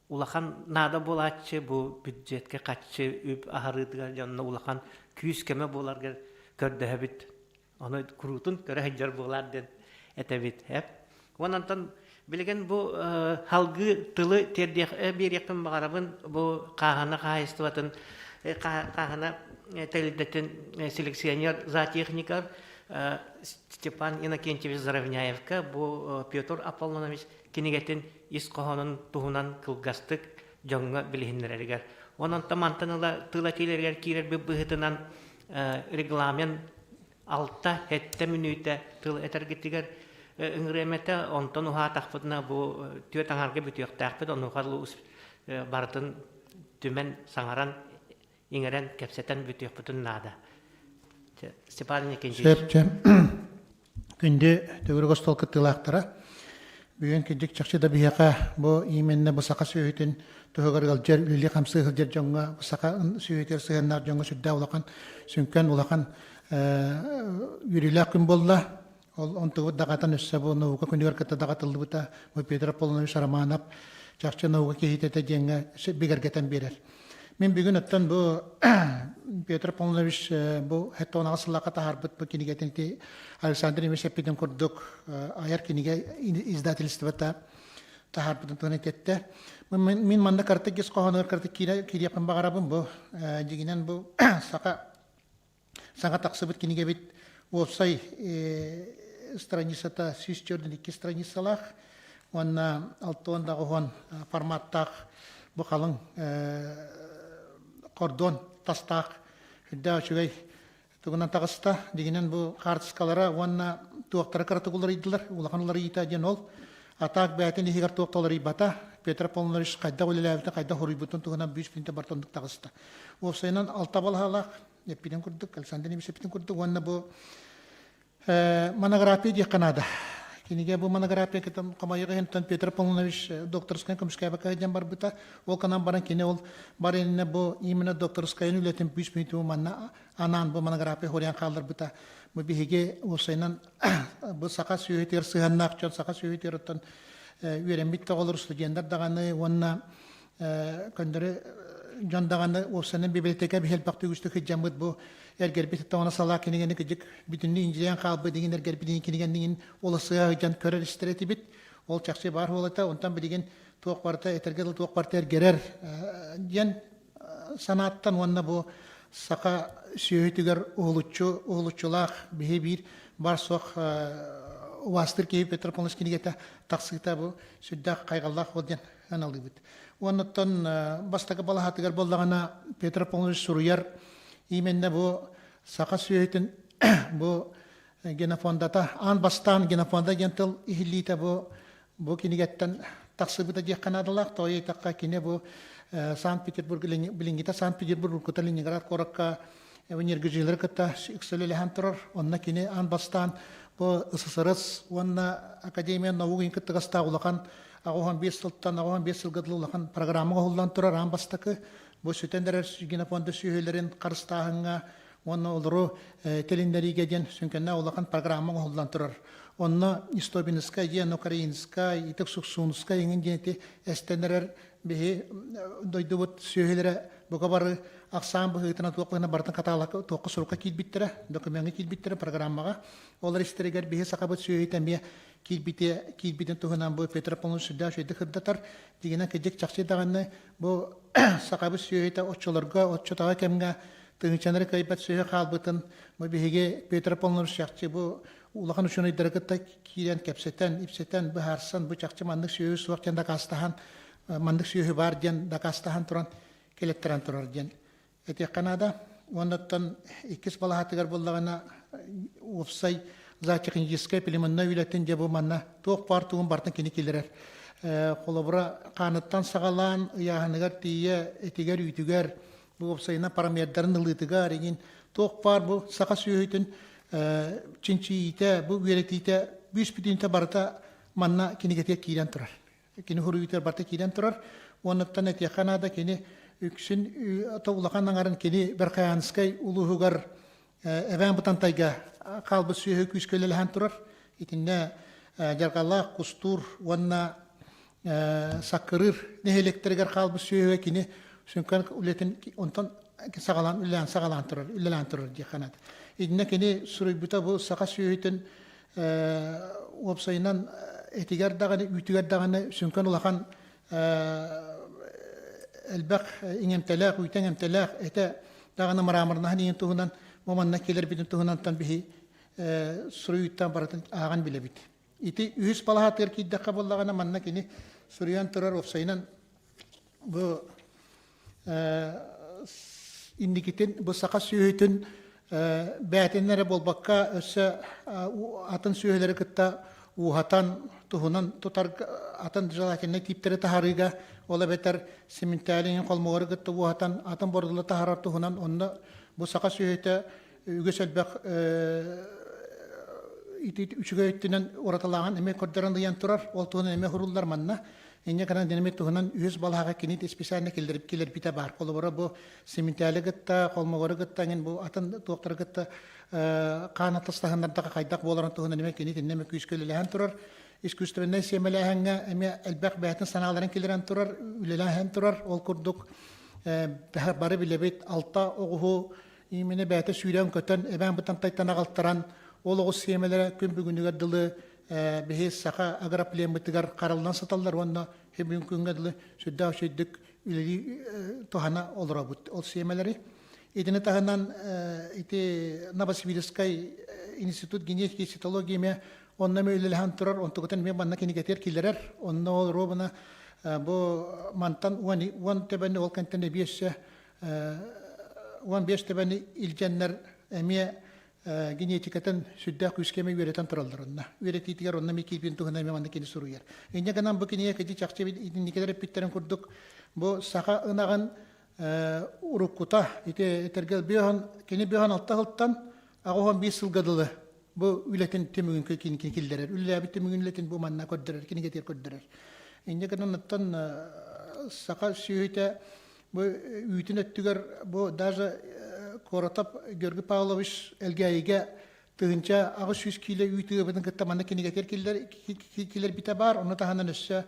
Улахан наада буолааччы бу бюджетке хаччы үп аһарыытыгар дьонно улахан күүс-көмө буоларга көрдөһөбүт. Ону куруутун көрө сылдьар буолаар диэн этэбит. Уон онтон билигин бу халгыы тылы тиэрдиэх биэриэхпин баҕарабын бу хааһына хаһаайыстыбатын хааһына тэрилтэтин селекционер зоотехникар Степан Иннокентьевич Заровняевка бу Петр Аполлонович кинигэтин ис хоһоонун туһунан кылгастык дьоҥҥо билиһиннэрэригэр. Онон мантан ыла тыл этиилэригэр киирэрбит быһыытынан регламент 6-7 мүнүүтэ тыл этэргитигэр ыҥырыам этэ. Онтон уһаатахпытына бу түөрт аҥарга бүтүөхтээхпит. Онуоха барытын түмэн саҥаран иҥэрэн кэпсэтэн бүтүөхпүтүн наада. Степан Никитич. Сөп, Күндү төгүрүк остуол кыттыылаахтара, бүгүн кырдьык чахчы да биһиэхэ бу именно бу саха сүөһүтүн туһугар ыалдьар, үлэлии-хамсыы сылдьар дьоҥҥо, бу саха сүөһүтүгэр сыһыаннаах дьоҥҥо сүрдээх улахан, сүҥкэн улахан үөрүүлээх күн буолла. Ол онтубут даҕатан өссө бу наука күнүгэр кытта даҕатыллыбыта бу Петр Аполлонович Романов чахчы наука киһитэ этэ диэҥҥэ бигэргэтэн биэрэр. Мин бүгүн оттон бу Петр Павлович бу 78 сыллаахха таһаарбыт бу кинигэтин ити Александр Ильич эппитин курдук айар кинигэ издательствота таһаарбытын туһунан этette. Мин манна карта кис хоһоонугар карта киириэхпин баҕарабын бу дьигинэн бу саха саҥа тахсыбыт кинигэбит уопсай страницата 142 страницалаах уонна 69 форматтаах бу халыҥ кордон тастаах үрдээх үчүгэй тугунан таҕыста. Дигинэн бу хаартыскалара уонна туохтара кыратык уларыйдылар. Улахан уларыйыыта диэн ол. Атаак бэйэтин иһигэр туох да уларыйбата. Петр Аполлонович хайдах үлэлээбитин, хайдах хоруйбутун туһунан бүүс бүтүн бартоннук таҕыста. Уопсайынан алта балаһалаах эппитин курдук, Александр Ильич эппитин курдук уонна бу монография диэххэ наада. Кинигэ бу монография кытын хомойуох иһин Петр Полонович докторскай көмүскээбэккэ сылдьан барбыта. Ол канан баран кини ол бар иннинэ бу именно докторскайын үлэтин бүүс бүтүн манна анаан бу монография хоруйан хаалларбыта. Бу биһиги уопсайынан бу саха сүөһүтүгэр сыһыаннаах дьон саха сүөһүтүгэр оттон үөрэммит да оҕолор студеннар даҕаны уонна көннөрү дьон даҕаны уопсайынан библиотека биһэлбэх үгүстүк сылдьаммыт бу эргэрбит тоҕоно салаа кинигэни кыдьык бүтүннүү инжириэн хаалбыт дигин эргэрбит кинигэннигин олосыа сылдьан көрөр истэр этибит ол чахчы баар буолата онтон билигин туох барыта этэргэ дылы туох барыта эргэрэр диэн санааттан уонна бу саха сүөһүтүгэр уһулуччу уһулуччулаах биһи биир бар суох убаастыыр киһи Петр Павлович кинигэтэ тахсыыта бу сүрдээх хайҕаллаах буол диэн аналыыбыт. Уоннаттан бастакы балаһатыгар буоллаҕына Петр Павлович суруйар именно бу саха сүөһүтүн бу генофондата аан бастаан генофонда диэн тыл иһиллиитэ бу бу кинигэттэн тахсыбыта диэххэ наадалаах. Тоҕо диэтэххэ кини бу Санкт-Петербург билиҥҥитэ Санкт-Петербург уруккута Ленинград куоракка энергожилары кытта ыкса үлэлэһэн турар. Онно кини аан бастаан бу СССР уонна Академия наук кыттыгастаах улахан 85 сылтан 85 сылга дылы улахан программа оҥоһуллан турар аан бастакы бу сүтэн эрэр генофонда сүөһүлэрин харыстааһыҥҥа уонна олору тилиннэриигэ диэн сүҥкэннээх улахан программа оҥоһуллан турар. Онно Истобинскай диэн Украинскай, Итик Суксунскай иҥин диэн ити эстэн эрэр биһи дойдубут сүөһүлэрэ бука бары ахсаан быһыытынан туох гына барытын каталог туохха сурукка киирбиттэрэ, докумеҥҥа киирбиттэрэ программаҕа. Олор истэригэр биһи сахабыт сүөһүтэ эмиэ киирбите киирбитин туһунан бу Петр Павлович сүрдээх үчүгэйдик сырдатар. Дьиҥинэн кырдьык чахчы даҕаны бу сахабыт сүөһүтэ оччолорго оччотооҕу кэмҥэ тыһыынчанары кыайбат сүөһү хаалбытын бу биһиги Петр Павлович чахчы бу улахан учуонайдары кытта киирэн кэпсэтэн, ипсэтэн, быһаарсан бу чахчы маннык сүөһү суох диэн дакаастаһан маннык сүөһү баар диэн дакаастаһан туран кэлэттэрэн турар диэн этиэххэ наада. Уоннаттан иккис балаһатыгар буоллаҕына уопсай зоотехническай племенной үлэтин дьэ бу манна туох баар тугун барытын кини киллэрэр. Холобура, хааныттан саҕалаан ыйааһыныгар тиийэ этигэр-үүтүгэр бу уопсайынан параметрдарын ылыытыгар иҥин туох баар бу саха сүөһүтүн чинчийиитэ, бу үөрэтиитэ бүүс бүтүнтэ барыта манна кинигэтигэр киирэн турар. Кини суруйуутугар барыта киирэн турар. Уоннаттан этиэххэ наада кини үксүн улахан аҥарын кини Верхоянскай улууһугар Эбээн Бытантайга хаалбыт сүөһү күүскэ үлэлэһэн турар. Итиннэ Дьарҕалаах, Кустуур уонна Саккырыыр нэһилиэктэригэр хаалбыт сүөһүгэ кини сүҥкэн үлэтин онтон саҕалаан үлэлээн саҕалаан турар, үлэлээн турар диэххэ наада. Итиннэ кини суруйбута бу саха сүөһүтүн уопсайынан этигэр даҕаны, үүтүгэр даҕаны сүҥкэн улахан элбэх иҥэмтэлээх, үүтэ иҥэмтэлээх этэ даҕаны мраморнаһан иһин туһунан бу манна кэлэрбитин туһунантан биһи суруйууттан барытын ааҕан билэбит. Ити үһүс балаһатыгар киирдэххэ буоллаҕына манна кини суруйан турар уопсайынан бу инникитин бу саха сүөһүтүн бээтин эрэ буолбакка өссө атын сүөһүлэри кытта ууһатан туһунан тутар атын желательнай тииптэри таһаарыыга ол эбэтэр симинтээлин холмогору кытта ууһатан атын бордулу таһаарар туһунан онно бу саха сүөһүтэ үгүс элбэх ити үчүгэй өттүнэн уратылааҕын эмиэ көрдөрөн ыйан турар ол туһунан эмиэ хуруллар манна инньэ гынан динамит туһунан үһүс балаһаҕа кини специально киллэрбитэ баар холобура бу симинтээли кытта холмогору кытта эҥин бу атын туохтары кытта хаан атастаһыннардаха хайдах буоларын туһунан эмиэ кини итиннэ эмиэ күүскэ үлэлэһэн турар искусственнай сиэмэлээһиҥҥэ эмиэ элбэх бэйэтин санааларын киллэрэн турар үлэлэһэн турар ол курдук бары билэбит алта оҕуһу Именно бэйэтэ сүүрэн-көтөн, эбээн бытантайтан аҕалтаран, ол оҕус сиэмэлэрэ күн бүгүнүгэр дылы биһи саха агроплеммытыгар хараллан сыталлар уонна бүгүн күҥҥэ дылы сүрдээх үчүгэйдик үлэлии туһана олоробут ол сиэмэлэри. Итини таһынан ити Новосибирскай институт генетики и цитологии эмиэ онно эмиэ үлэлэһэн турар, онтукутун эмиэ манна кинигэтигэр киллэрэр. Онно ол ровно бу мантан уон төбөнү ол кэнтэн эбии өссө 15 төбөнү илдьэннэр эмиэ генетикатын сүрдээх күүскэ эмиэ үөрэтэн тураллар онно. Үөрэтиитигэр онно эмиэ киирбин туһунан эмиэ манна кини суруйар. Инньэ гынан бу кинигэ кэдьи чахчы итинникилэр эппиттэрин курдук бу саха ынаҕын уруккута ити этэргэ бөһөн кини бөһөн алта сылтан 85 сылга дылы бу үлэтин түмүгүн кини киллэрэр. Үлэлээбит түмүгүн үлэтин бу манна көрдөрөр, кинигэтигэр көрдөрөр. Инньэ гынан оттон саха сүөһүтэ Бу үүтүн өттүгэр бу даже Коротов Георгий Павлович Элгээйигэ 1800 киилэ үүт ыабытын кытта манна кинигэтигэр киллэрбитэ баар. Ону таһынан өссө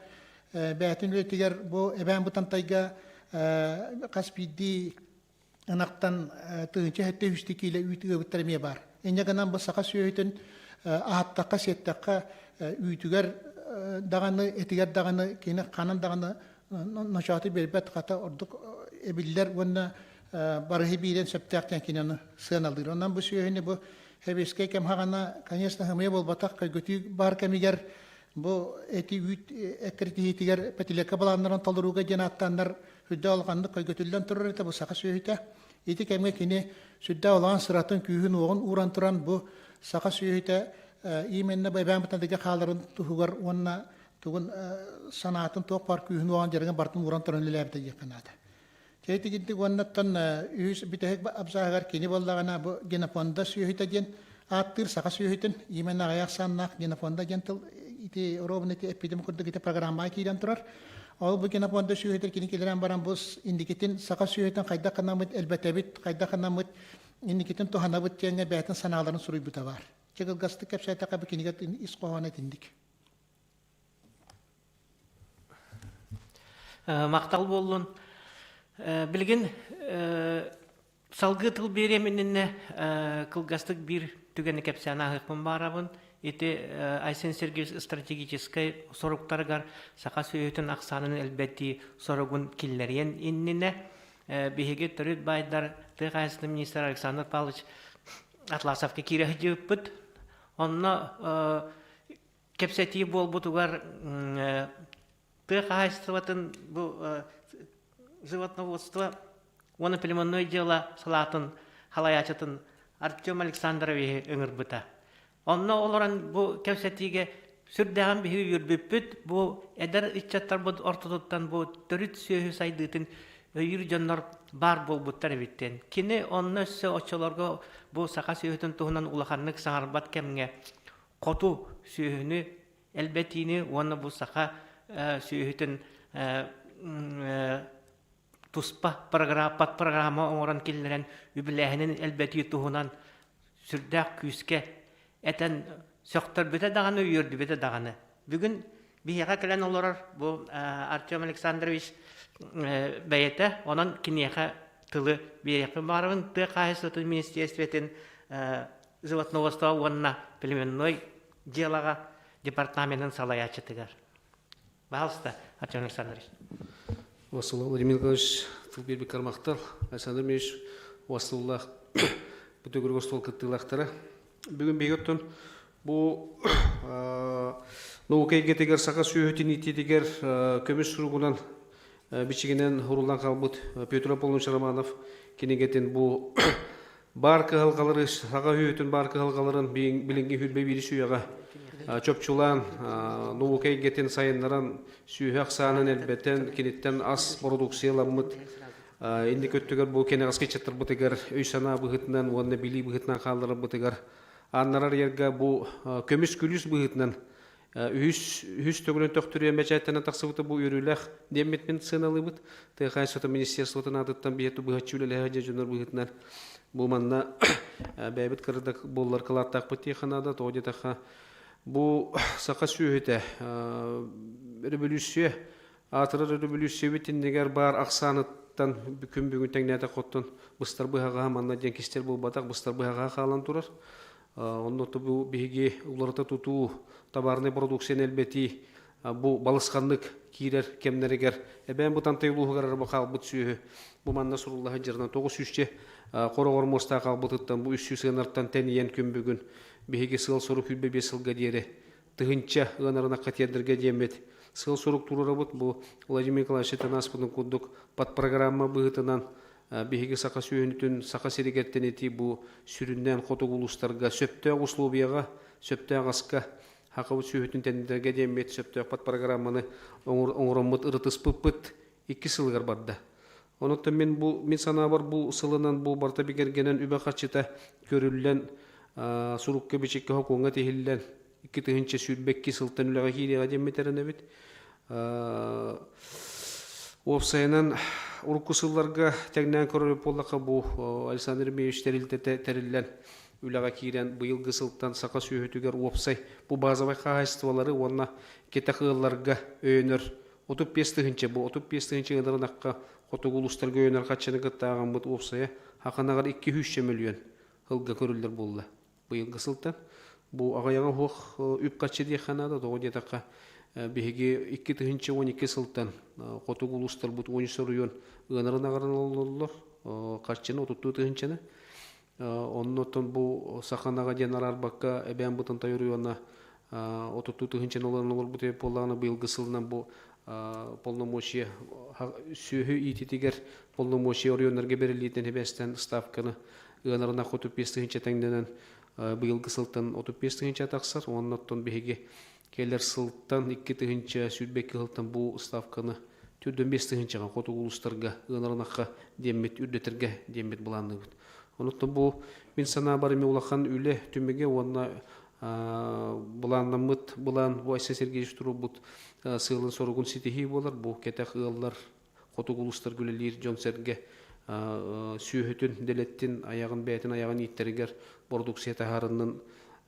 бэйэтин үлэтигэр бу Эбээн Бытантайга хас биирдии ынахтан 1703 киилэ үүт ыабыттар эмиэ баар. Инньэ гынан бу саха сүөһүтүн аһаттахха, сиэттэххэ үүтүгэр даҕаны, этигэр даҕаны кини ханан даҕаны ночооту биэрбэт хата ордук эбиллэр уонна барыһы биирэн сөптөөх диэн кини ону сыаналыыр. Онон бу сүөһүнү бу сэбиэскэй кэм хаҕана, конечно, хымыйа буолбатах, көйгөтүү баар кэмигэр бу эти үүт эккирэтиһиитигэр пятилекка балааннарын толорууга диэн ааттааннар сүрдээх улаханнык көйгөтүллэн турар этэ бу саха сүөһүтэ. Ити кэмҥэ кини сүрдээх улахан сыратын, күүһүн-уоҕун ууран туран бу саха сүөһүтэ именно бу эбээн бытандыга хааларын туһугар уонна тугун санаатын туох баар күүһүн уоҕун дьарыгын барытын ууран туран үлэлээбитэ диэххэ наада. Тиһигинтик уоннаттан үһүс бүтэһик абзааһыгар кини буоллаҕына бу генофонда сүөһүтэ диэн ааттыыр саха сүөһүтүн именно аҕыйах саннаах генофонда диэн тыл ити ровно ити эппитим курдук ити программаҕа киирэн турар. Ол бу генофонда сүөһүтэр кини киллэрэн баран бу индикитин саха сүөһүтүн хайдах гынаммыт элбэтэбит, хайдах гынаммыт инникитин туһанабыт диэҥҥэ бэйэтин санааларын суруйбута баар. Чэ кылгастык кэпсээтэххэ бу кинигэ ис хоһооно итинник. Махтал буоллун. Билигин салгыы тыл биэриэм иннинэ кылгастык биир түгэни кэпсээн ааһыахпын баарабын. Ити Айсен Сергеевич стратегическай соруктарыгар саха сүөһүтүн ахсаанын элбэтии соругун киллэриэн иннинэ биһиги төрүт баайдар тыа хаһаайыстыбатын министрэ Александр Павлович Атласовка киирэ сылдьыбыппыт. Онно кэпсэтии буолбутугар тыа хаһаайыстыбатын бу животноводство уонна племенное дело салаатын халайааччытын Артем Александровиһы ыҥырбыта. Онно олорон бу кэпсэтиигэ сүрдээҕин биһиги үөрбүппүт, бу эдэр ыччаттарбыт ортотуттан бу төрүт сүөһү сайдыытын өйүүр дьоннор баар буолбуттар эбиттэн. Кини онно өссө оччолорго бу саха сүөһүтүн туһунан улаханнык саҥарбат кэмҥэ хоту сүөһүнү элбэтиини уонна бу саха сүөһүтүн туспа программа оҥорон киллэрэн үбүлээһинин элбэтии туһунан сүрдээх күүскэ этэн сөхтөрбүтэ даҕаны үөрдүбүтэ даҕаны. Бүгүн Биһиэхэ кэлэн олорор бу Артем Александрович бэйэтэ, онон киниэхэ тылы биэриэхпин баҕарабын. Тыа хаһаайыстыбатын министиэристибэтин животноводство уонна племенной дьыалаҕа департаменын салайааччытыгар. Пожалуйста, Артем Александрович. Василий Владимир Николаевич тыл биэрбит кармахтал. Александр Ильич Василуллах бу төгүрүк остуол кыттыылаахтара. Бүгүн биһиги оттон бу наука эйгэтигэр саха сүөһүтүн иитиитигэр көмүс суругунан бичигинэн уруллан хаалбыт Петр Аполлонович Романов кинигэтин бу баар кыһалҕалары саха үһүтүн баар кыһалҕаларын билиҥҥи хүрбэ биирис үйэҕэ чопчулаан наука эйгэтин сайыннаран сүөһү ахсаанын элбэтэн киниттэн ас бородууксуйаламмыт инники өттүгэр бу кэнэҕэски ыччаттарбытыгар өй-санаа быһыытынан уонна билии быһыытынан хаалларарбытыгар ааннарар ярга бу көмүс күлүүс быһыытынан Үһүс үһүс төгүлүн төхтүрүйэн бэчээттэнэн тахсыбыта бу үөрүүлээх диэммит мин сыаналыыбыт. Тыа хаһаайыстыбатын министерствотын аатыттан биһиэхэ быһаччы үлэлэһэ дьэ дьоннор быһыытынан бу манна бэйэбит кырдак буоллар кылааттаахпыт диэххэ наада. Тоҕо диэтэххэ бу саха сүөһүтэ өрөбөлүүссүйэ аатырар өрөбөлүүссүйэбит иннигэр баар ахсааныттан күн бүгүн тэҥнээтэх оттон быстар быһаҕаһа манна диэн кистэл буолбатах быстар быһаҕаһа хаалан турар. Онно бу биһиги уларыта тутуу, табаарынай продукцияны элбэтии бу балысханнык киирэр кэмнэригэр эбээн Бытантай улууһугар арба хаалбыт сүөһү бу манна сурулла сылдьарынан 900 хороҕор муостаах хаалбытыттан бу 300 ыанартан тэнийэн күн бүгүн биһиги сыал-сорук 25 сылга диэри тыһыынча ыанарынакка тиэрдэргэ диэммит сыал-сорук туруорабыт. Бу Владимир Николаевич этэн курдук подпрограмма быһыытынан Биһиги саха сүөһүнүтүн Саха сиригэр тэнитии бу сүрүннээн хотугу улуустарга сөптөөх условияҕа, сөптөөх аска сахабыт сүөһүтүн тэнитэргэ диэммит сөптөөхпөт программаны оҥороммут ырытыспыппыт икки сылыгар барда. Онуттан мин бу мин санаабар бу сылынан бу барыта бигэргэнэн үбэ-харчыта көрүллэн сурукка бичиккэ сокуоҥҥа тиһиллэн 2022 сылтан үлэҕэ киириэҕэ диэммит эрэнэбит. Уопсайынан урукку сылларга тэҥнээн көрөр буоллахха бу Александр Ильич тэрилтэтэ тэриллэн үлэҕэ киирэн быйылгы сылтан саха сүөһүтүгэр уопсай бу базовай хаһаайыстыбалары уонна кэтэх ыалларга өйөнөр 35 тыһыынча бу 35 тыһыынча ыанарынахха хотугу улуустарга өйөнөр хаччыны кытта ааҕаммыт уопсайа хаханаҕар 200 мөлүйүөн сылга көрүллэр буолла. Быйылгы сылтан бу аҕыйаҕа суох үп-харчы диэххэ наада, тоҕо диэтэххэ биһиги 2012 сылтан хотугу улуустарбыт 13 оройуон ыанарын аҕаран олороллор, харчыны отуттуу тыһыынчаны. Оннуттан бу Саханаҕа диэн араарбакка Эбээн Бытантай оройуона отуттуу тыһыынчаны олорон олорбут эбит буоллаҕына быйылгы сылынан бу полномочия сүөһү иититигэр полномочия оройуоннарга бэриллиитин эбээстэн ставканы ыанарына 35 тыһыынча тэҥнэнэн быйылгы сылтан 35 тыһыынча тахсар уонна оттон биһиги кэлэр сылтан 2022 сылтан бу ставканы 45 тыһыынчаҕа хотугу улуустарга ыанарынахха диэммит үрдэтэргэ диэммит былаанныыбыт. Онуттан бу мин санаабар эмиэ улахан үлэ түмүгэ уонна былааннаммыт былаан бу Айсен Сергеевич туруорбут сыалын-соругун ситиһии буолар. Бу кэтэх ыаллар хотугу улуустарга үлэлиир дьон-сэргэ сүөһүтүн, дэлэттин, айаҕын бэйэтин айаҕын ииттэригэр бородууксуйа таһаарыннын,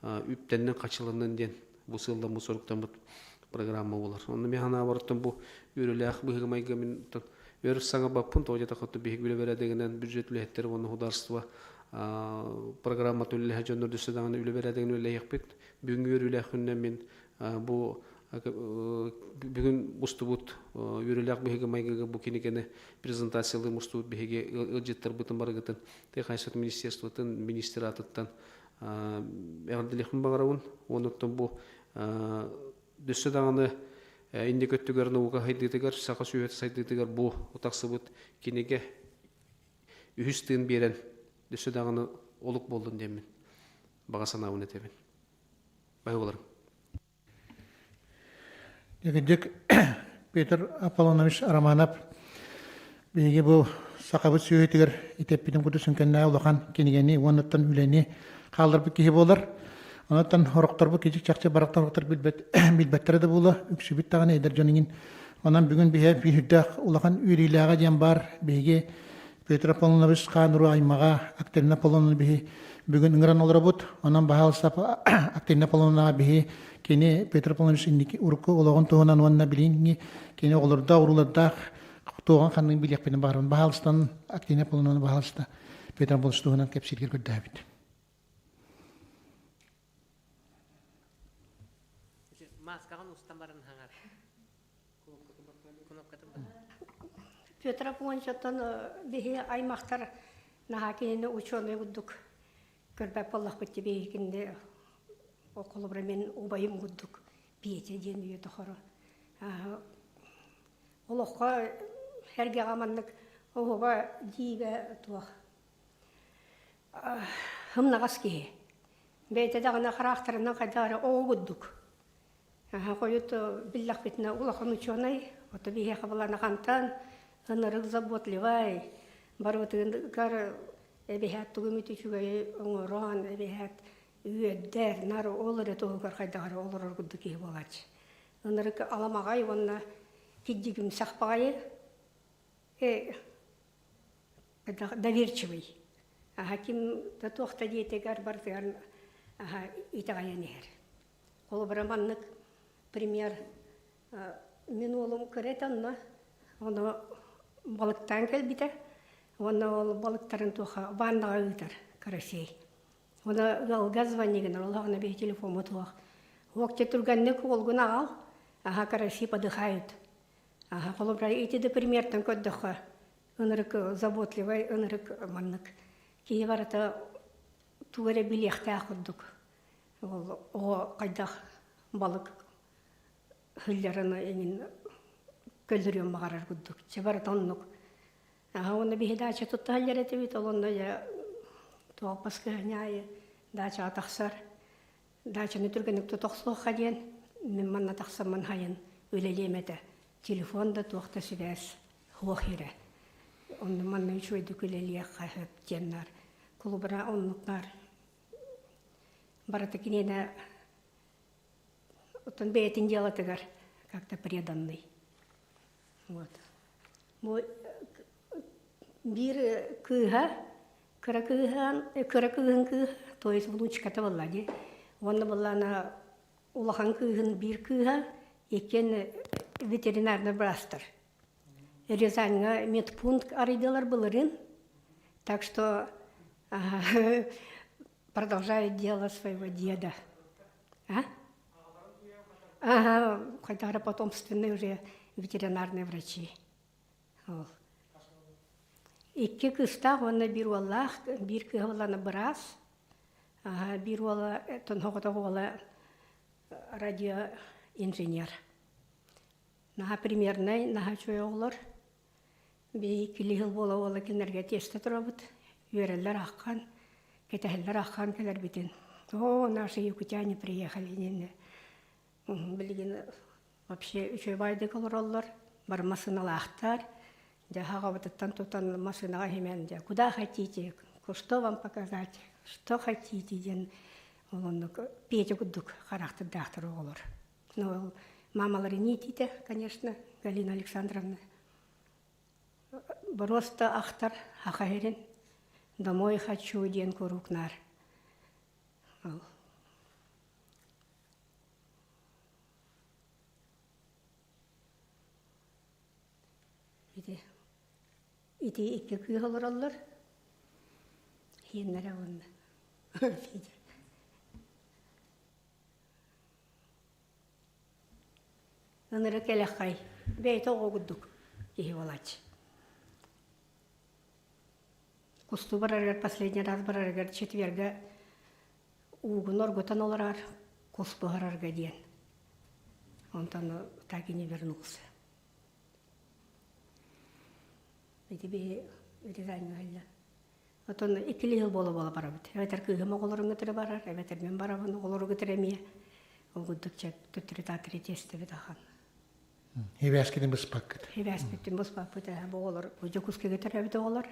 үптэннин, хачыланнын диэн бу сыалламмыт соруктаммыт программа буолар. Онно мин санаабарыттан бу үөрүүлээх быһыыга-майгыга мин өр саҥарбаппын, тоҕо диэтэххэ биһиги үлэ бэрээдэгинэн бюджет үлэһиттэрэ уонна государство программатын үлэлэһэр дьоннор дөссө даҕаны үлэ бэрээдэгин үлэлэһиэхпит. Бүгүҥҥү үөрүүлээх күнүнэн мин бу бүгүн мустубут үөрүүлээх быһыыга-майгыга бу кинигэни презентациялыы мустубут биһиги ыалдьыттарбытын барыгытын тыа хаһаайыстыбатын министерствотын министр аатыттан эҕэрдэлиэхпин баҕарабын. Онуттан бу дөссө даҕаны инники өттүгэр наука сайдыытыгар, саха сүөһүтэ сайдыытыгар бу тахсыбыт кинигэ үһүс тыын биэрэн дөссө даҕаны олук буоллун диэммин баҕа санаабын этэбин. Бай боларым. Дьик Петр Аполлонович Романов биһиги бу сахабыт сүөһүтүгэр итэппитин курдук сүҥкэннээх улахан кинигэни уоннаттан үлэни хаалларбыт киһи буолар. Онон хорохторбут кичик чахчы барахтан хорохтор билбэт билбэттэрэ да буолуо үксүбүт даҕаны эдэр дьон иҥин. Онон бүгүн биһи биирдээх улахан үөрүүлээҕэ диэн баар биһиги Петр Аполлонович хаан уруу аймаҕа Актерина Аполлоновна биһи. бүгүн ыҥыран олоробут. Онон баһаалыста Активна Полоновнаҕа биһи кини Петр Полонович инники урукку олоҕун туһунан уонна билиҥҥи кини оҕолордоох, уруулардаах туоҕун ханныгын билиэхпитин баҕарабын. Баһаалыстан Активна Полоновна баһаалыста Петр Полонович туһунан кэпсииргэр көрдөһөбүт. Маскаҕын устан баран хаҥар. Петр Афончоттон биһи аймахтар наһаа кинини учуонай курдук көрбөт буоллахпыт дии кинини холобура мин убайым курдук Петя диэн үйэ тохору олоххо эргэҕэ маннык оһуоба дьиибэ туох ымнаҕас киһи бэйэтэ даҕаны хараахтарынан хайдах эрэ оҕо курдук Хойут биллэхпитинэ улахан учуонай, ото биһиэхэ былаана хантан ынырык заботливай, барыбытыгар эбиһээт тугу эмит үчүгэйи оҥорон, эбиһээт үөрдэр, наар ол эрэ туһугар хайдах эрэ олорор курдук киһи буолааччы. Ынырык аламаҕай уонна киддьигимсэх баҕайы, доверчивый. Аха ким да туох да диэтигэр барытыгар аха итэҕэйэн иһэр. Холобура маннык пример мин уолум кыра этэ онно ону балыктаан кэлбитэ уонна ол балыктарын туоха ваннаҕа ыытар карасей Уонна ыалга звони гынар олоҕуна биһи телефоммут суох. Уокча түргэнник уолгун аҕал, аха караси подыхают. Аха холобура ити да примертан көрдөххө ынырык заботливай ынырык маннык киһи барыта тугу эрэ билиэхтээх курдук. Ол оҕо хайдах балык һылларын эҥин көллөрүөн баҕарар курдук. Чэ барыта оннук. Аха уонна биһи даача тутта сылдьар этибит, ол онно дьэ туох баскыһанньа аайы даачаҕа тахсар. Даачаны түргэнник тута охсуохха диэн мин манна тахсаммын хайын үлэлиэм этэ. Телефон да туох да сибээс суох ирэ. Онно манна үчүгэйдик үлэлиэххэ сөп диэн наар. Кулубара оннук наар барыта киниэнэ оттон бэйэтин дьыалатыгар как-то преданный. Вот. Бу биир кыыһа, кыра кыыһан, кыра кыыһын кыыһа, то есть внучката буолла дии. Уонна буоллаана улахан кыыһын биир кыыһа, иккиэн ветеринарный быраастар. Рязаньга медпункт арыйдылар былырыын. Так что продолжает дело своего деда. А? Ага, хотя потомственные уже ветеринарные врачи. Ол. Икки кыыстаах уонна биир уоллаах, биир кыыһа буоллаҕына быраас, биир уола тонһоҕотох уола радиоинженер. Наһаа примернай, наһаа үчүгэй оҕолор. Биһиги килиһил буола-буола кинилэргэ тиэстэ турабыт, үөрэллэр ааххан, кэтэһэллэр ааххан кэлэрбитин. Оо, наши якутяне приехали диэннэ. Билигин вообще үчүгэй баайдык олороллор, бары массыыналаахтар. Дьэ, аҕабытыттан тутан массыынаҕа иһимэн, дьэ, куда хотите, что вам показать, что хотите диэн ол оннук Петя курдук харахтардаахтар оҕолор. Ну, мамалары не иитиитэ, конечно, Галина Александровна. Боруоста ахтар аха иһирин «Домой хочу» диэн куруук наар. Ол. Ити, ити икки кыыс олороллор. Иэннэрэ уонна Ынырык элэххэй, бэйэтэ оҕо курдук киһи буолааччы. Кустуу барарыгар последний раз барарыгар четверга уугун оргутан олорор кус буһарарга диэн. Онтон так и не вернулся. Ити биһи Рязаньга Отон иккили сыл буола-буола барабыт. Эбэтэр кыыһым оҕолорун кытары барар, эбэтэр мин барабын оҕолору кытары эмиэ. Ол курдук чэ төттөрү-таатыры тиэстэбит ахан. Хибээскитин быспаккыт. Хибээспитин быспаппыт ээ бу оҕолор Дьокуускайга төрөөбүт оҕолор.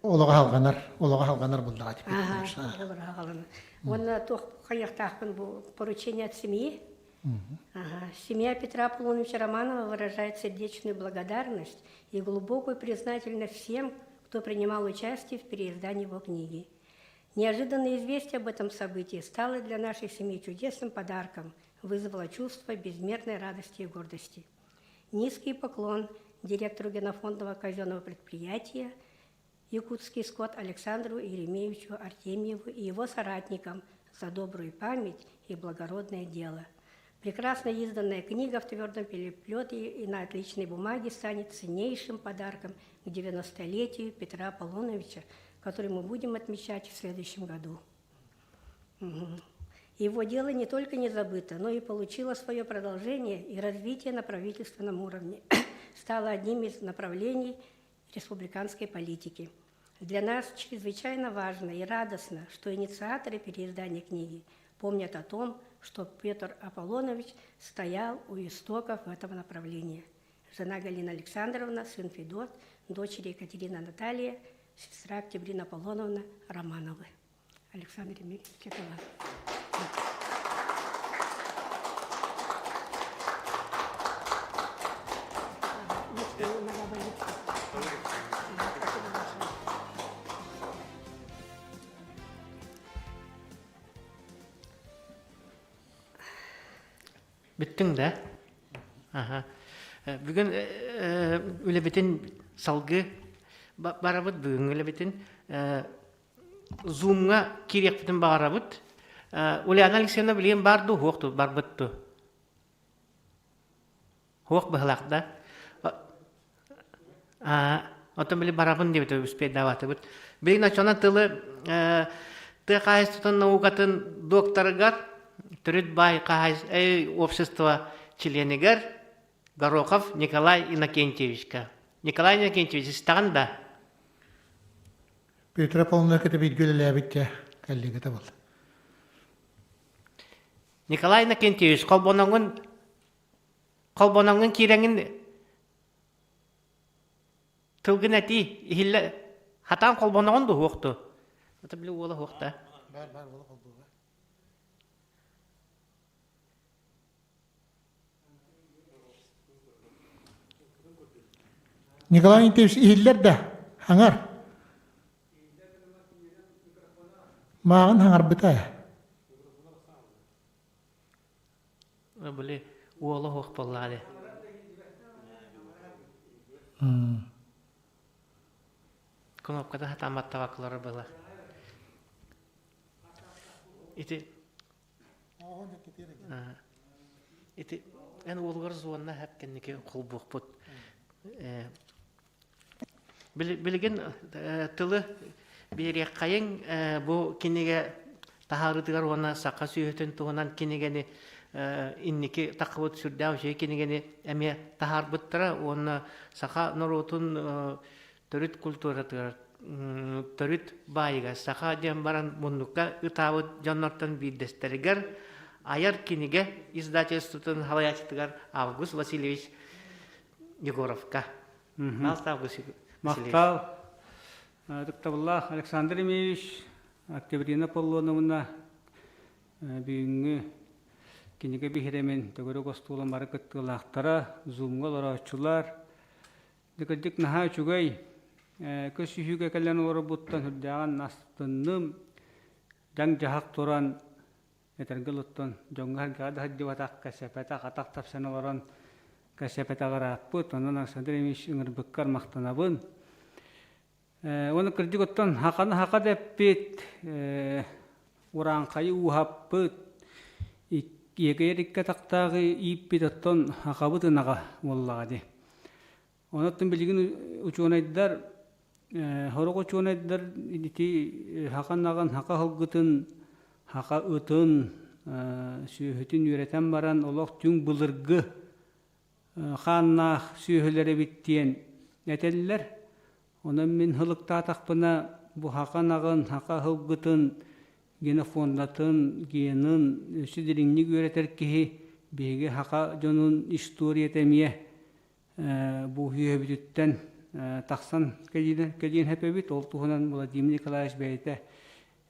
Олоҕо халҕанар, олоҕо халҕанар буллаҕа Уонна туох хайыахтаахпын бу поручение от семьи. Ага. Семья Петра Аполлоновича Романова выражает сердечную благодарность и глубокую признательность всем, кто принимал участие в переиздании его книги. Неожиданное известие об этом событии стало для нашей семьи чудесным подарком, вызвало чувство безмерной радости и гордости. Низкий поклон директору генофондового казенного предприятия «Якутский скот» Александру Еремеевичу Артемьеву и его соратникам за добрую память и благородное дело. Прекрасно изданная книга в твердом переплете и на отличной бумаге станет ценнейшим подарком к 90-летию Петра Аполлоновича, который мы будем отмечать в следующем году. Его дело не только не забыто, но и получило свое продолжение и развитие на правительственном уровне. Стало одним из направлений республиканской политики. Для нас чрезвычайно важно и радостно, что инициаторы переиздания книги помнят о том, что Петр Аполлонович стоял у истоков этого направления. Жена Галина Александровна, сын Федот, дочери Екатерина Наталья, сестра Октябрина Аполлоновна Романовы. Александр Емельевич, это вас. Бүттүҥ да? Аха. Бүгүн үлэбитин салгыы барабыт бүгүҥҥү үлэбитин Зумҥа киириэхпитин баҕарабыт. Ульяна Алексеевна билигин баар дуу, суох дуу, барбыт дуу? Суох быһылаах да? Оттон били барабын диэбит успейдаабатыбыт. Билигин оччонон тылы тыа хаһаайыстыбатын наукатын докторыгар, төрүт баай общество чилиэнигэр Горохов Николай Иннокентьевичка. Николай Иннокентьевич, истэҕин да? Петр Павловна кытта бииргэ үлэлээбит дьэ коллегата буолла. Николай Иннокентьевич, холбоноҥун холбоноҥун киирэҥин тылгын этии иһиллэ хатаан холбоноҕун ду хуохту? Это били уола хуохта. Бар бар уола холбууга. Николай Никитич иһиллэр да хаҥар. Мааҕын хаҥарбыта. Били уола суох буоллаҕа Кнопката хатааматтабаккалара была. Ити Ити эн уолугар зонна хэп кэнники холбуохпут. Билигин тылы биэриэххэйиҥ бу кинигэ таһаарыытыгар уонна саха сүөһүтүн туһунан кинигэни инники таххыбыт сүрдээх үчүгэй кинигэни эмиэ таһаарбыттара уонна саха норуотун төрүт культуратыгар төрүт баайыгар саха диэн баран муннукка ытаабыт дьоннортон биирдэстэригэр айар кинигэ издательствотын салайааччытыгар Август Васильевич Егоровка. Махтал Август Васильевич. Махтал. Ытыктабыллаах Александр Емельевич, Октябрина Аполлоновна бүгүҥҥү кинигэ биһирэмин төгүрүк остуолун бары кыттыылаахтара, зумҥа олорооччулар, Дьэ, кырдьык наһаа үчүгэй. Көс-сүһүүгэ кэлэн олорорбуттан сүрдээҕин астынным. Дьаҥ-дьаһах туран, этэргэ олуттан, дьоҥҥо-сэргэҕэ да сылдьыбатах, кэпсэппэтэх, атах тапсан олорон кэпсэппэтэх ырааппыт. Онон Александр Ильич ыҥырбыккар махтанабын. Уонна кырдьык оттон хаханы хаха дэппит, урааҥхайы ууһаппыт, иэгэйэр икки атахтааҕы ииппит оттон хахабыт ынаҕа буоллаҕа дии. Онон билигин учуонайдар, сорох учуонайдар ити хаха ынаҕын, хаха сылгытын, хаха ытын, сүөһүтүн үөрэтэн баран олох түҥ былыргы хааннаах сүөһүлэр эбит диэн этэллэр. Онон мин һылыктаатахпына, бу хака ынаҕын, хака сылгытын, генофондатын, генын өссө дириҥник үөрэтэр киһи биһиги хака дьонун историята эмиэ бу үөһэбититтэн тахсан кэлиэн сөп эбит. Ол туһунан Владимир Николаевич бэйэтэ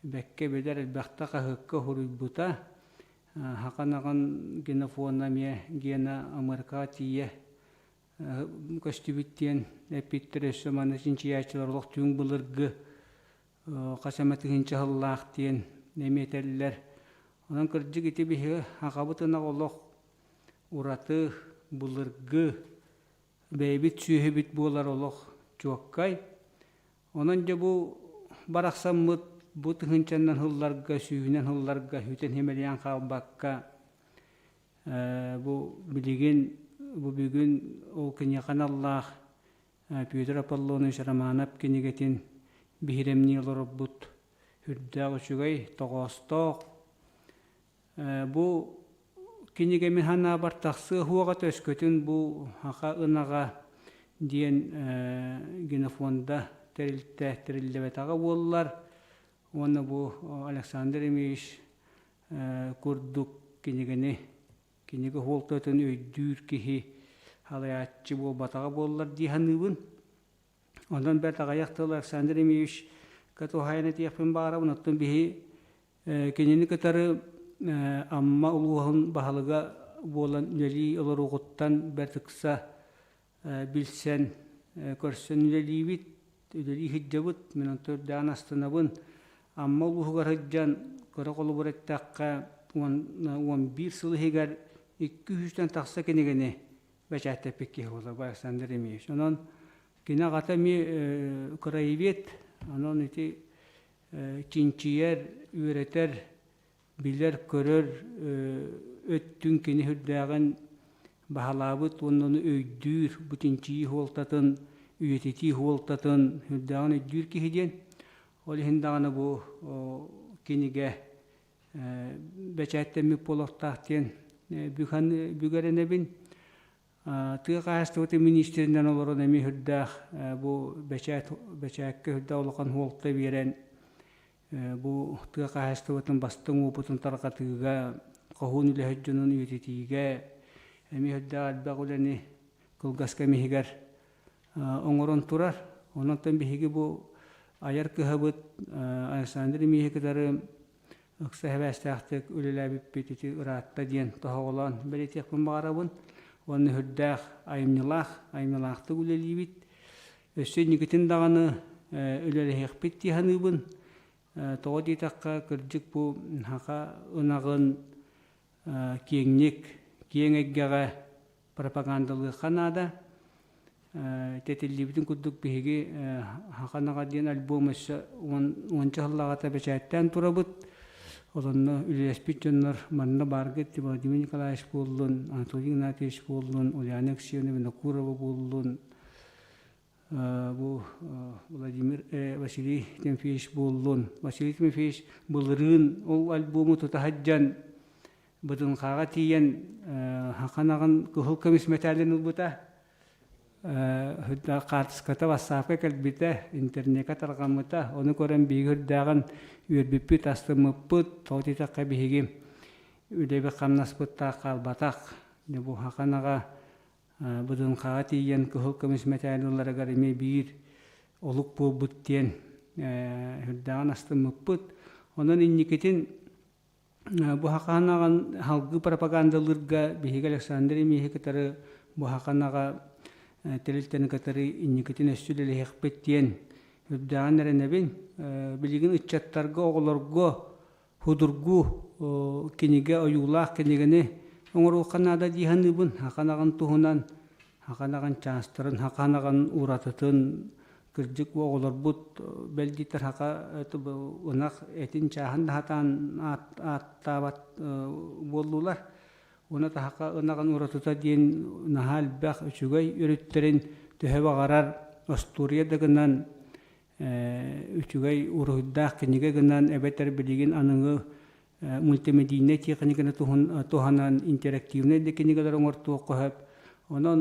бэккэ билэр, элбэхтэ хаһыакка суруйбута. Хаканаҕын генофона эмиэ гена АМРК тиийэ көстүбүт диэн эппиттэр өссө манна чинчийээччилэр олох түҥ былыргы хас эмэ тыһыынча сыллаах диэн эмиэ этэллэр. Онон кырдьык ити биһиги аҕабыт ынах олох ураты былыргы бэйэбит сүөһүбүт буолар олох чуоккай. Онон дьэ бу барахсаммыт бу тыһыынчаннан сылларга, сүүһүнэн сылларга сүтэн симэлийэн хаалбакка бу билигин бу бүгүн ол киниэхэ аналлаах Петр Аполлонович Романов кинигэтин биһирэмнии олорорбут үрдээх үчүгэй, тоҕоостоох. Бу кинигэ мин санаабар тахсыа суоҕа өскөтүн бу Саха ынаҕа диэн генофонда тэрилтэ тэриллибэтэҕэ буоллар уонна бу Александр Ильич курдук кинигэни кинигэ суолтатын өйдүүр киһи салайааччы буолбатаҕа буоллар дии саныыбын. Онон бэрт аҕыйах тыл Александр Ильичка туһаайан этиэхпин баҕарабын. Оттон биһи кинини кытары Амма улууһун баһылыга буолан үлэлии олоруоҕуттан бэрт ыкса билсэн, көрсөн үлэлиибит, үлэлии сылдьабыт. Мин онто үрдээн астынабын. Амма улууһугар сылдьан, кыра холобур эттэххэ, 11 сыл иһигэр 200-тэн тахса кинигэни бэчээттэппит киһи буолар Александр Ильич. Онон кини аҕата эмиэ краевед, онон ити чинчийэр, үөрэтэр билэр-көрөр өттүн кини сүрдээҕин баһылаабыт уонна ону өйдүүр, бу чинчийии суолтатын, үйэтитии суолтатын сүрдээҕин өйдүүр киһи диэн. Ол иһин даҕаны бу кинигэ бэчээттэммит буолуохтаах диэн бүгэрэнэбин. Тыа хаһаайыстыбатын миниистиринэн олорон эмиэ сүрдээх бу бэчээт бэчээккэ сүрдээх улахан суолта биэрэн бу тыа хаһаайыстыбатын бастыҥ уопутун тарҕатыыга, хоһуун үлэһит дьонун үйэтитиигэ эмиэ сүрдээх элбэх үлэни кылгас кэм иһигэр оҥорон турар. Онон биһиги бу айар кыһабыт Александр Ильичи кытары ыкса сибээстээхтик үлэлээбиппит ити ыраатта диэн тоһоҕолоон бэлиэтиэхпин баҕарабын. Уонна сүрдээх айымньылаах, айымньылаахтык үлэлиибит. Өссө инникитин даҕаны үлэлэһиэхпит дии саныыбын. Тоҕо диэтэххэ, кырдьык бу саха ынаҕын киэҥник, киэҥ эйгэҕэ пропагандалыахха наада. Тэтиллибитин курдук биһиги Хаханаҕа диэн альбом өссө уонча сыллааҕыта бэчээттээн турабыт. Олонно үлэлэспит дьоннор манна бааргыт Владимир Николаевич буоллун, Анатолий Игнатьевич буоллун, Ульяна Алексеевна Винокурова буоллун, бу Владимир Василий Тимофеевич буоллун. Василий Тимофеевич былырыын ол альбому тута сылдьан Быдынхаҕа тиийэн Хаханаҕын кыһыл көмүс мэтээлин ылбыта. Хаартыската бассаапка кэлбитэ, интернекка тарҕаммыта. Ону көрөн биһиги үрдээҕин үөрбүппүт, астыммыппыт. Тоҕо диэтэххэ биһиги үлэбит-хамнаспыт таах хаалбатах. Бу Хаханаҕа Быдынхаҕа тиийэн кыһыл көмүс мэтээли ыларыгар эмиэ биир олук буолбут диэн үрдээҕин астыммыппыт. Онон инникитин бу хаханаҕын салгыы пропагандалыырга биһиги Александр Ильичи кытары бу хаханаҕа тэрилтэни кытары инникитин өссө үлэлэһиэхпит диэн үрдээҕин эрэнэбин. Билигин ыччаттарга, оҕолорго судургу кинигэ, ойуулаах кинигэни оҥоруохха наада дии саныыбын. Хаханаҕын туһунан, хаханаҕын чаастарын, хаханаҕын уратытын кырдьык оҕолорбут бэл диэтэр хака ынах этин чааһын да сатаан ааттаабат буоллулар. Уонна таһака ынаҕын уратыта диэн наһаа элбэх үчүгэй өрүттэрин төһө баҕарар остуоруйа да гынан үчүгэй уруһуйдаах кинигэ гынан эбэтэр билигин аныгы мультимедийнай тиэхиньикэни туһанан интерактивнай да кинигэлэр оҥортуохха сөп. Онон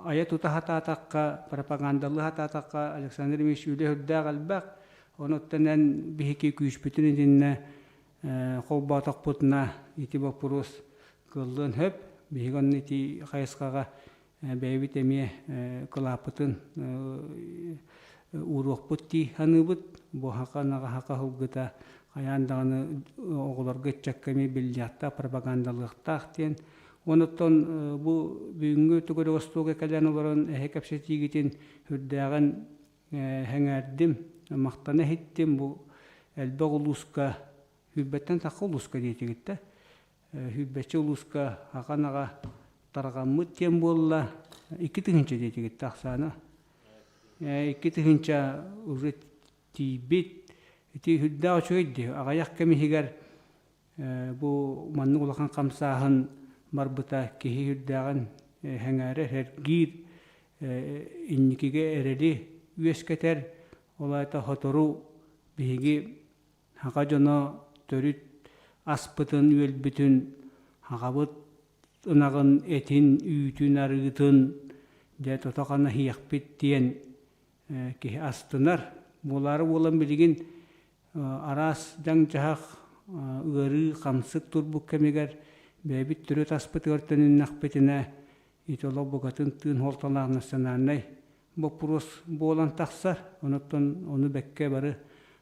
айа-тута сатаатахха, пропагандалыы сатаатахха Александр Ильич үлэ үрдээх элбэх. Онуттан эн биһиги күүспүтүн итиннэ холбоотохпутуна ити боппуруос кыаллыан сөп. Биһиги онно ити хайысхаҕа бэйэбит эмиэ кылааппытын ууруохпут дии саныыбыт. Бу хака наҕа хака сылгыта. Хайаан даҕаны оҕолорго ыччакка эмиэ биллиэхтээх, пропагандалыахтаах диэн. Онуттан бу бүгүҥҥү төгүрүк остуолга кэлэн олорон эһэ кэпсэтиигитин үрдээҕин сэҥээрдим, махтана иһиттим. Бу элбэх улууска, сүүрбэттэн тахха улууска диэтигит да, сүүрбэччэ улууска ахан аҕа тарҕаммыт диэн буолла. 2000 диэтигит да ахсаана. 2000 уже тиийбит. Ити сүрдээх үчүгэй дии. Аҕыйах кэм иһигэр бу маннык улахан хамсааһын барбыта киһи сүрдээҕин сэҥээрэр, сэргиир, инникигэ эрэли үөскэтэр. Ол аата сотору биһиги саха дьоно төрүт аспытын-үөлбүтүн сахабыт ынаҕын этин, үүтүн, арыытын дьэ тото-хана иһиэхпит диэн киһи астынар. Буолаары буолан билигин араас дьаҥ-дьаһах, ыарыы, хамсык турбут кэмигэр бэйэбит төрүт аспытыгар төнүннэхпитинэ ити олох букатын тыын суолталаах национальнай боппуруос буолан тахсар. Онуттан ону бэккэ бары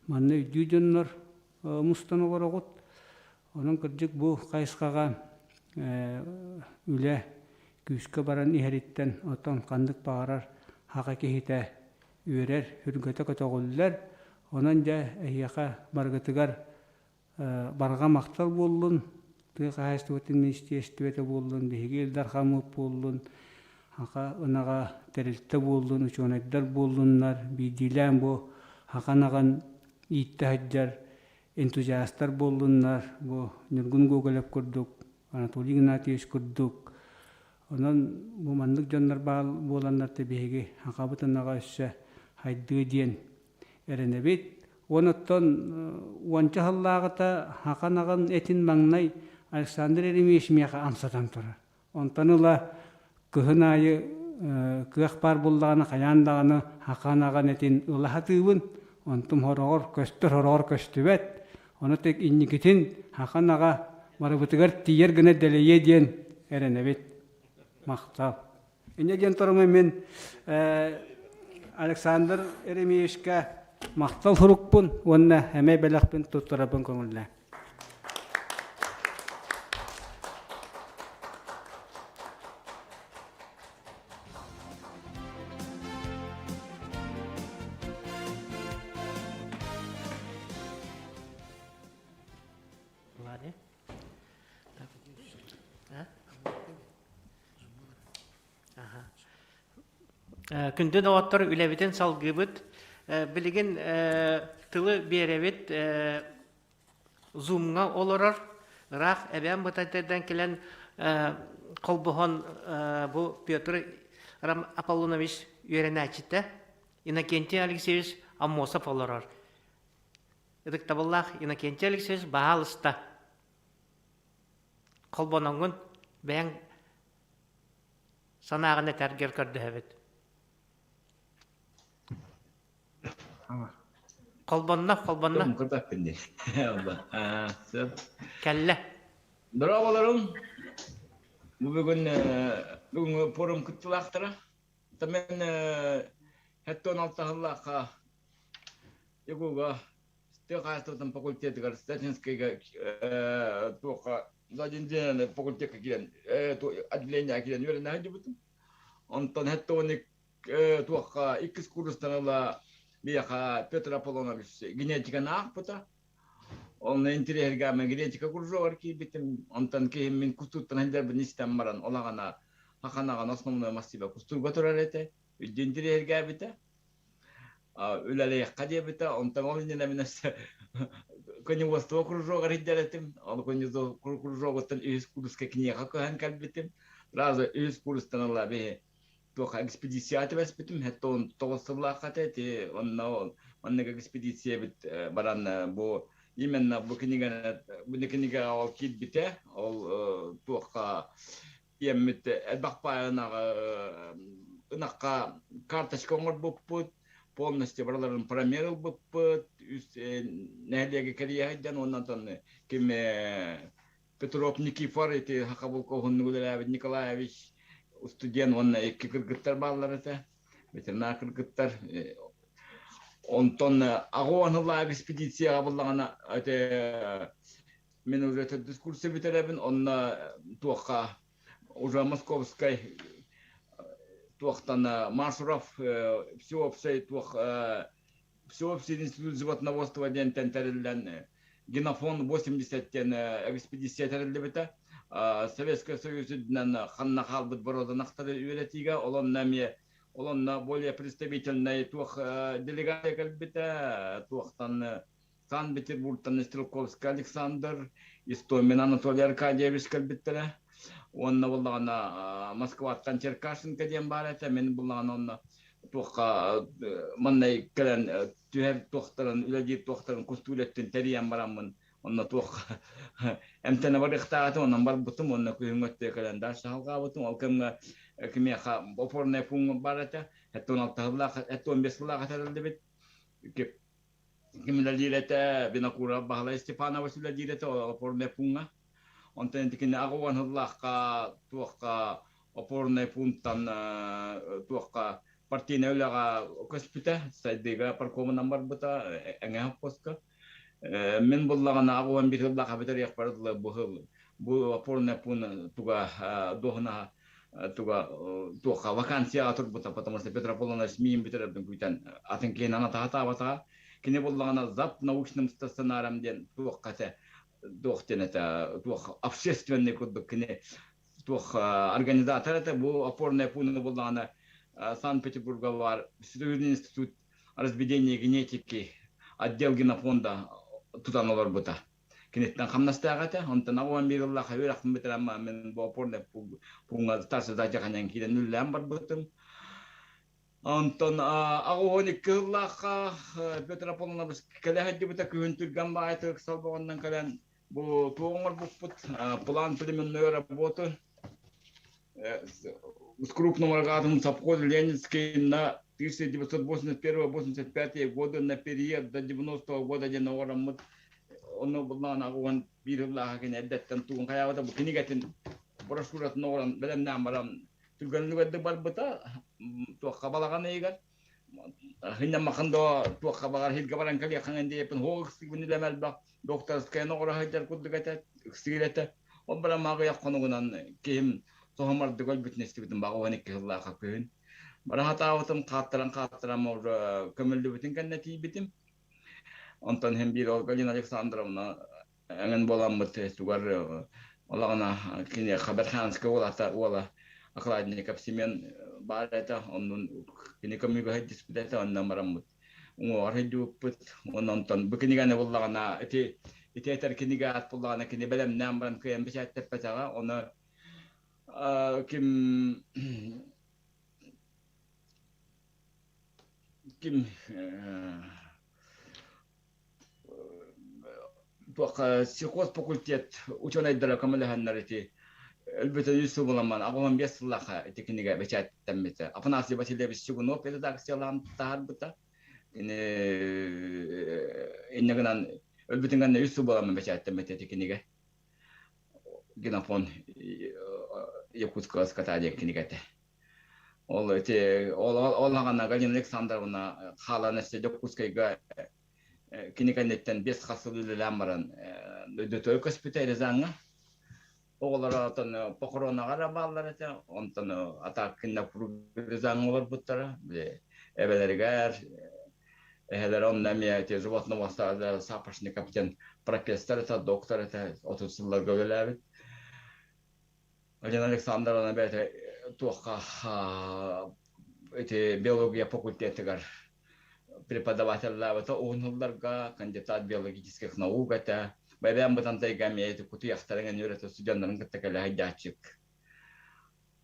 манна өйдүү дьоннор мустан олороҕут. Онон кырдьык бу хайысхаҕа үлэ күүскэ баран иһэриттэн оттон ханнык баҕарар хаха киһитэ үөрэр, сүргэтэ көтөҕүллэр. Онон дьэ эһиэхэ барыгытыгар барҕа махтал буоллун, тыа хаһаайыстыбатын министиэристибэтэ буоллун, биһиги Ил Дархаммыт буоллун, хаха ынаҕа тэрилтэ буоллун, учуонайдар буоллуннар, биирдиилээн бу хаха ынаҕын ииттэ сылдьар энтузиастар буоллуннар, бу Ньургун Гоголев курдук, Анатолий Игнатьевич курдук. Онон бу маннык дьоннор баар буоланнар биһиги сахабыт ынаҕа өссө хайдыа диэн эрэнэбит. Уон оттон уонча сыллааҕыта саха ынаҕын этин маҥнай Александр Еремеевич миэхэ амсатан турар. Онтон ыла кыһын аайы кыах баар буоллаҕына хайаан даҕаны саха ынаҕын этин ыла сатыыбын. Онтум сороҕор көстөр, сороҕор көстүбэт. Ону тек инникитин саха ынаҕа барыбытыгар тиийэр гына дэлэйиэ диэн эрэнэбит. Махтал. Инньэ диэн турумун мин Александр Еремеевичка махтал сурукпун уонна эмэй бэлэхпин туттарабын көҥүллээ. Күндү доҕоттор, үлэбитин салгыыбыт. Билигин тылы биэрэбит Зумҥа олорор ыраах эбээн Бытантайдан кэлэн холбоһон бу Петр Аполлонович үөрэнээччитэ Иннокентий Алексеевич Аммосов олорор. Ытыктабыллаах Иннокентий Алексеевич баһаалыста холбоноҥҥун бэйэҥ санааҕын этэргэр көрдөһөбүт. Холбонно, холбонно. Кэллэ. Дорооболорум. Бу бүгүн бүгүҥҥү форум кыттыылаахтара. Мен хэттон алтаһыллаахха Якуга тыа хаһаайыстыбатын факультетыгар Статинскайга туохха за факультекка киирэн отделение киирэн үөрэнэ сылдьыбытым. Онтон хэттоник туохха иккис курстан ыла биһиэхэ Петр Аполлонович генетиканы аахпыта. Онно интэриэһиргээммин генетика кружогар киирбитим. Онтон киһим мин кустууттан сылдьарбын истэн баран олаҕана хаханаҕан основной массива кустуурга турар этэ. Үрдү интэриэһиргээбитэ. Үлэлиэххэ диэбитэ. Онтон ол иннинэ мин өссө коневодство кружогар сылдьар этим. Ол коневодство кружогуттан үһүс курска киниэхэ көһөн кэлбитим. Сразу үһүс курстан ыла биһи туох экспедиция түбэспитим 79 сыллаахха этэ ити онно маннык экспедиция эбит баран бу именно бу кинигэни бу кинигэҕэ ол киирбитэ ол туохха тиэммит элбэх паайынаҕа ынахха карточка оҥорбуппут полностью барыларын промер ылбыппыт үс нэһилиэги кэрийэ сылдьан уонна ким Петров Никифор ити Хакабулка уһуннук үлэлээбит Николаевич студент уонна икки кыргыттар бааллар этэ. Ветеринар кыргыттар. Онтон аҕа уон экспедицияҕа буллаҕына ити мин уже төрдүс курсы бүтэрэбин, онно туохха уже Московскай туохтан Машуров всеобщий туох всеобщий институт животноводства диэнтэн тэриллэн генофонд 80 диэн экспедиция тэриллибитэ. Советскай Союз үрдүнэн ханна хаалбыт боруоданахтары үөрэтиигэ ол онно эмиэ ол онно более представительный туох делегация кэлбитэ туохтан Санкт-Петербургтан Стрелковский Александр, Истомин Анатолий Аркадьевич кэлбиттэрэ. Уонна буллаҕына Москваттан Черкашенко диэн баар этэ. Мин буллаҕына онно туохха маннай кэлэн түһэр туохтарын, үлэлиир туохтарын кустуу үлэттин тэрийэн бараммын онно туох эмтэнэ барыахтаах этим, онон барбытым, онно күһүҥҥү өттүгэр кэлэн дальше салҕаабытым. Ол кэмҥэ кимиэхэ опорный пункт бар этэ. 76 сыллаах, 75 сыллаах этэриллибит. Ким үлэлиир этэ, Винокуров Баһылай Степанович үлэлиир этэ опорный пункка. Онтон итикини 80 сыллаахха туохха опорный пунктан туохха партийнай үлэҕэ көспүтэ, сайдыыга паркомунан барбыта, эҥэһ поска. Мин буллаҕына 81 сыллаах эбэтэр дылы бу сыл бу опорный пункт туга дуоһунаһа туга туохха вакансияҕа турбута, потому что Петр Аполлонович миин бүтэрэрбин күүтэн атын киһини анатаха таабатаҕа. Кини буллаҕына зап научным стационаром диэн туохха этэ туох диэн этэ туох общественный курдук кини туох организатор этэ. Бу опорная пункт буллаҕына Санкт-Петербурга бар Институт разведения генетики отдел генофонда тутан олорбута. Киниттэн хамнастаах этэ. Онтон 81 ыллаах үөрэхпин бүтэрэн мин бу опорный пууҥҥа старший задача киирэн үлэлээн барбытым. Онтон 82 сыллаахха Петр Аполлонович кэлэ сылдьыбыта күһүн түргэн баайытык салбоҕунан кэлэн бу туох оҥорбуппут план племенной работы с крупным рогатым совхоз Ленинский на 1981-85 годы на период до 90-го года диэн оҥороммут онно буллаҕына 81 сыллааҕы кини эрдэттэн тугун хайаабыта бу кинигэтин брошюратын оҥорон бэлэмнээн баран түргэнник эрдик барбыта туохха балаҕан ыйыгар хынньаммахан да туохха баҕар сиргэ баран кэлиэххин диэппин хоох ыксыыбын үлэм элбэх докторскайын оҕоро сылдьар курдук этэ ыксыыр этэ ол баран аҕыйах хонугунан киһим соһумардык өлбүтүн истибитим баҕа 12 сыллаахха күһүн бара сатаабытым хааттаран хааттаран көмүллүбүтүн кэннэ тиийбитим онтон иһин биир ол Галина Александровна эҥин буоламмыт тугар олаҕына кини Хаберханскай уолата уола окладников Семен баар этэ оннун кини көмүгэ сылдьыспыт этэ онно бараммыт уҥуоҕар сылдьыбыппыт уонна онтон бу кинигэни буллаҕына ити ити этэр кинигэ аат буллаҕына кини бэлэмнээн баран кыайан бэчээттэппэтэҕэ ону ким ким туох сельхозфакультет учуонайдара көмөлөһөннөр ити өлбүтэ үс сыл буламман 85 сыллаахха ити кинигэ бэчээттэммитэ. Афанасий Васильевич Чугунов редакциялаан таһаарбыта. Ини инньэ гынан өлбүтүн кэннэ үс сыл буоламмын бэчээттэммитэ ити кинигэ. Генофон Якутского скота диэн кинигэтэ. Ол ити ол ол аҕана Галина Александровна хаалан өссө Дьокуускайга кини кэнниттэн биэс хас сыл үлэлээн баран дойдутугар көспүтэ Рязаҥҥа. Оҕолоро отон похоронаҕа эрэ бааллар этэ. Онтон атааккинна Рязаҥҥа олорбуттара. Эбэлэригэр эһэлэрэ онно эмиэ ити животного сапожников диэн профессор этэ, доктор этэ, 30 сылларга үлэлээбит. Галина Александровна бэйэтэ туохха ити биология факультетыгар преподавателлаабыта уһун сылларга кандидат биологических наук этэ. Бэйэм бытантайга эмиэ ити кутуйахтарын үөрэтэ студеннарын кытта кэлэ сылдьааччык.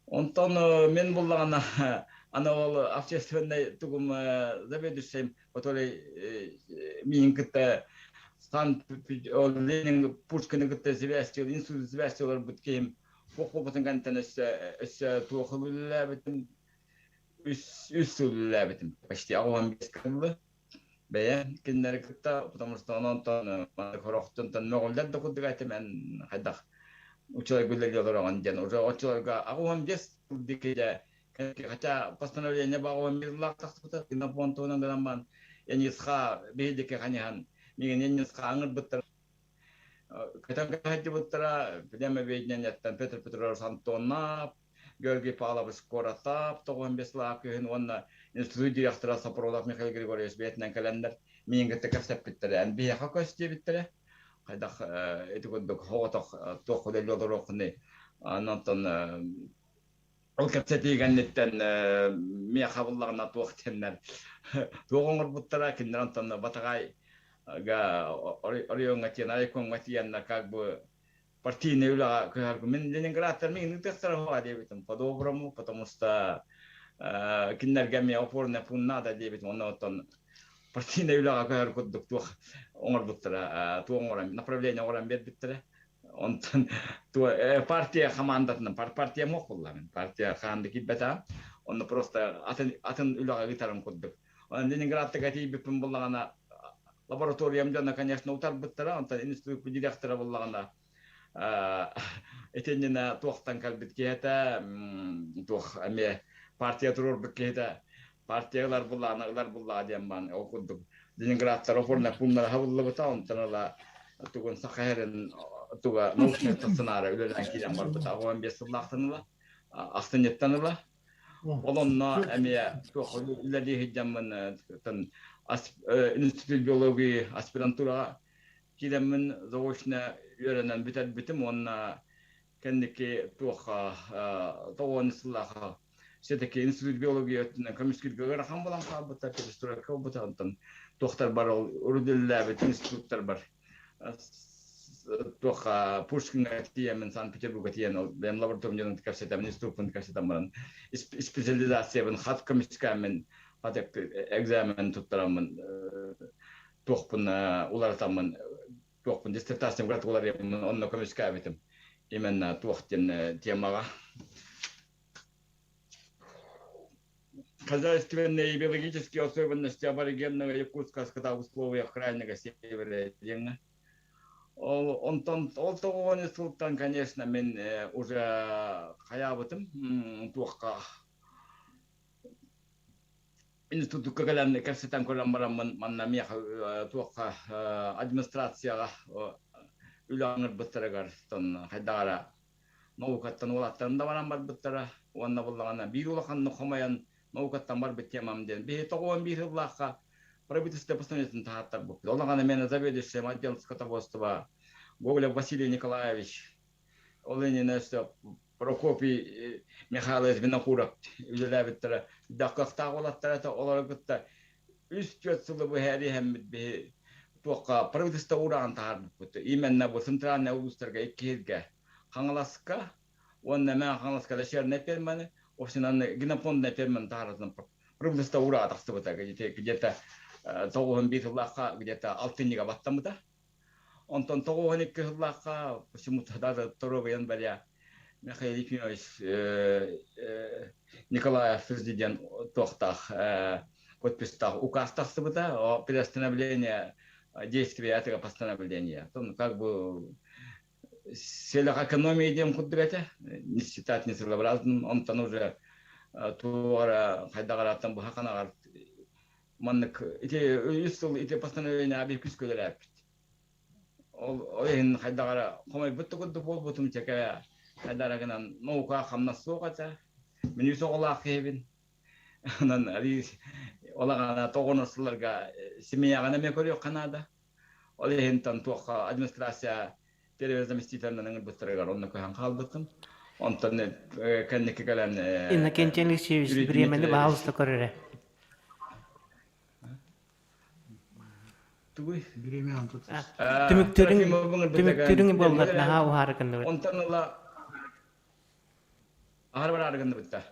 Онтон мин буллаҕына аны ол общественнай тугум заведующайым, который миин кытта Сан Ленин Пушкины кытта связь институт связь олорбут киһим хоппутун кэнтэн өссө өссө туох үлэлээбитим үс үс сыл үлэлээбитим почти 85 кыллы бэйэ кинилэри кытта потому что онтон хорохтонтон мөҕүллэр да курдук этим эн хайдах учуолай гүллэргэ олороҕун диэн уже оччолорго 85 диэки хотя постановление баҕа мирлаах тахсыбыта генофонд туһунан гынан баран. Янисха биһидики ханихан мигин Янисха аңырбыттар көтөн кэһэддибыттара Племя объединениеттан Петр Петрович Антонов, Георгий Павлович Коротов 95 сылаах күһүн уонна институт директора Сопролов Михаил Григорьевич бэйэтинэн кэлэннэр миигин кытта кэпсэппиттэрэ. Эн биһиэхэ көс диэбиттэрэ. Хайдах ити курдук оҕотох туох үлэлии олоруоххунуй. Онтон ол кэпсэтии кэнниттэн миэхэ буллаҕына туох диэннэр туох оҥорбуттара кинилэр онтон Батаҕай оройуоҥҥа тиийэн райкомҥа тиийэннэр как бы партийнай үлэҕэ көһөргүм мин Ленинградтар мин ыытыахтара уһуга диэбитим по-доброму потому что кинилэргэ эмиэ опорный пункт надо диэбитим онно оттон партийнай үлэҕэ көһөр курдук туох оҥорбуттара туох оҥорон направление оҥорон биэрбиттэрэ Онтон партия хамаандатынан партия муох буоллаҕын. Партия хаанды киирбэтэ. Онно просто атын атын үлэҕэ ыытарым курдук. Онон Ленинградтыга тиийбиппин буллаҕына лабораториям дьоно, конечно, утарбыттара. Онтон институт директора буллаҕына итиннинэ туохтан кэлбит киһитэ туох эмиэ партия туруорбут киһитэ партия ылар буллаҕына ылар буллаҕа диэн баан ол курдук Ленинградтар опорная пуннара хабыллыбыта онтон ыла тугун саха сирин туга научнай стационара үлэлээн киирэн барбыта 15 сыллаахтан ыла ахсынньыттан ыла ол онно эмиэ туох үлэлии сылдьаммын институт биологии аспирантураҕа киирэммин заочно үөрэнэн бүтэрбитим уонна кэнники туохха тоҕуон сыллаахха все-таки институт биология өттүнэн көмүскүүргэ ыарахан буолан хаалбыта, перестройка буолбута, онтон туохтар бар ол урут институттар бар туохха Пушкиҥҥа тиийэммин Санкт-Петербурга тиийэн ол бэйэм лабораториям дьонун кэпсэтэммин институппун кэпсэтэн баран специализациябын хат көмүскээммин хат экзамен туттараммын туохпун уларытаммын туохпун диссертациям уларыйаммын онно көмүскээбитим именно туох диэн темаҕа Хозяйственные и биологические особенности аборигенного Якутска скота в условиях крайнего севера диэҥҥэ. Ол онтон ол тоҕуону сылтан, конечно, мин уже хайаабытым туохха институкка кэлэн кэпсэтэн көрөн бараммын манна миэхэ туохха администрацияҕа үлэ ыҥырбыттарыгар хайдах эрэ наукаттан уолаттарым да баран барбыттара уонна буллаҕына биир улаханнык хомойон наукаттан барбыт темам диэн биһи 91 сыллаахха правительство постановлениетын таһааттарбыппыт. Ол аҕана мен заведующим отдел скотоводства Гоголев Василий Николаевич ол иннинэ өссө Прокопий Михайлович Винокуров үлэлээбиттэрэ кыахтаах уолаттар этэ олору кытта үс-түөрт сылы быһа эриһэммит биһи туохха правительство уураҕын таһаарбыппыт. Именно бу центральный улуустарга икки Хаҥаласка уонна Мэҥэ Хаҥаласка дочернай ферманы, общинаны генофондная ферманы таһааратын правительство уураҕа тахсыбыта где-то 91 сыллаахха где-то алтынньыга баттаммыта. Онтон 92 сыллаахха почему-то даже торуобуйан баря Михаил Ефимович Николаев президент туохтаах подписьтаах указ тахсыбыта о приостановление действия этого постановления. Ну, как бы селях экономии диэн курдук этэ, не считать нецелесообразным, онтон уже туора хайдаҕарааттан быһа ханаҕар маннык ити үс сыл ити постановление аби күс көлөлөөппүт. Ол ол иһин хайдаҕара хомойбут да курдук буолбутум чэкэ хайдара гынан наука хамнас суох этэ. Мин үс оҕолоох киһибин. Онон ол аҕана тоҕонор сылларга семьяҕа эмиэ көрүөххэ наада. Ол иһин туохха администрация первый заместителинэн ыҥырбыттарыгар онно көһөн хаалбытым. Онтон кэнники кэлэн Иннокентий Алексеевич бириэмэни баһаалыста көрөрө. Тугуй? Түмүктүүрүҥ түмүктүүрүҥ буоллар наһаа уһаары гынныбыт. Онтон ыла аһары бараары гынныбытта.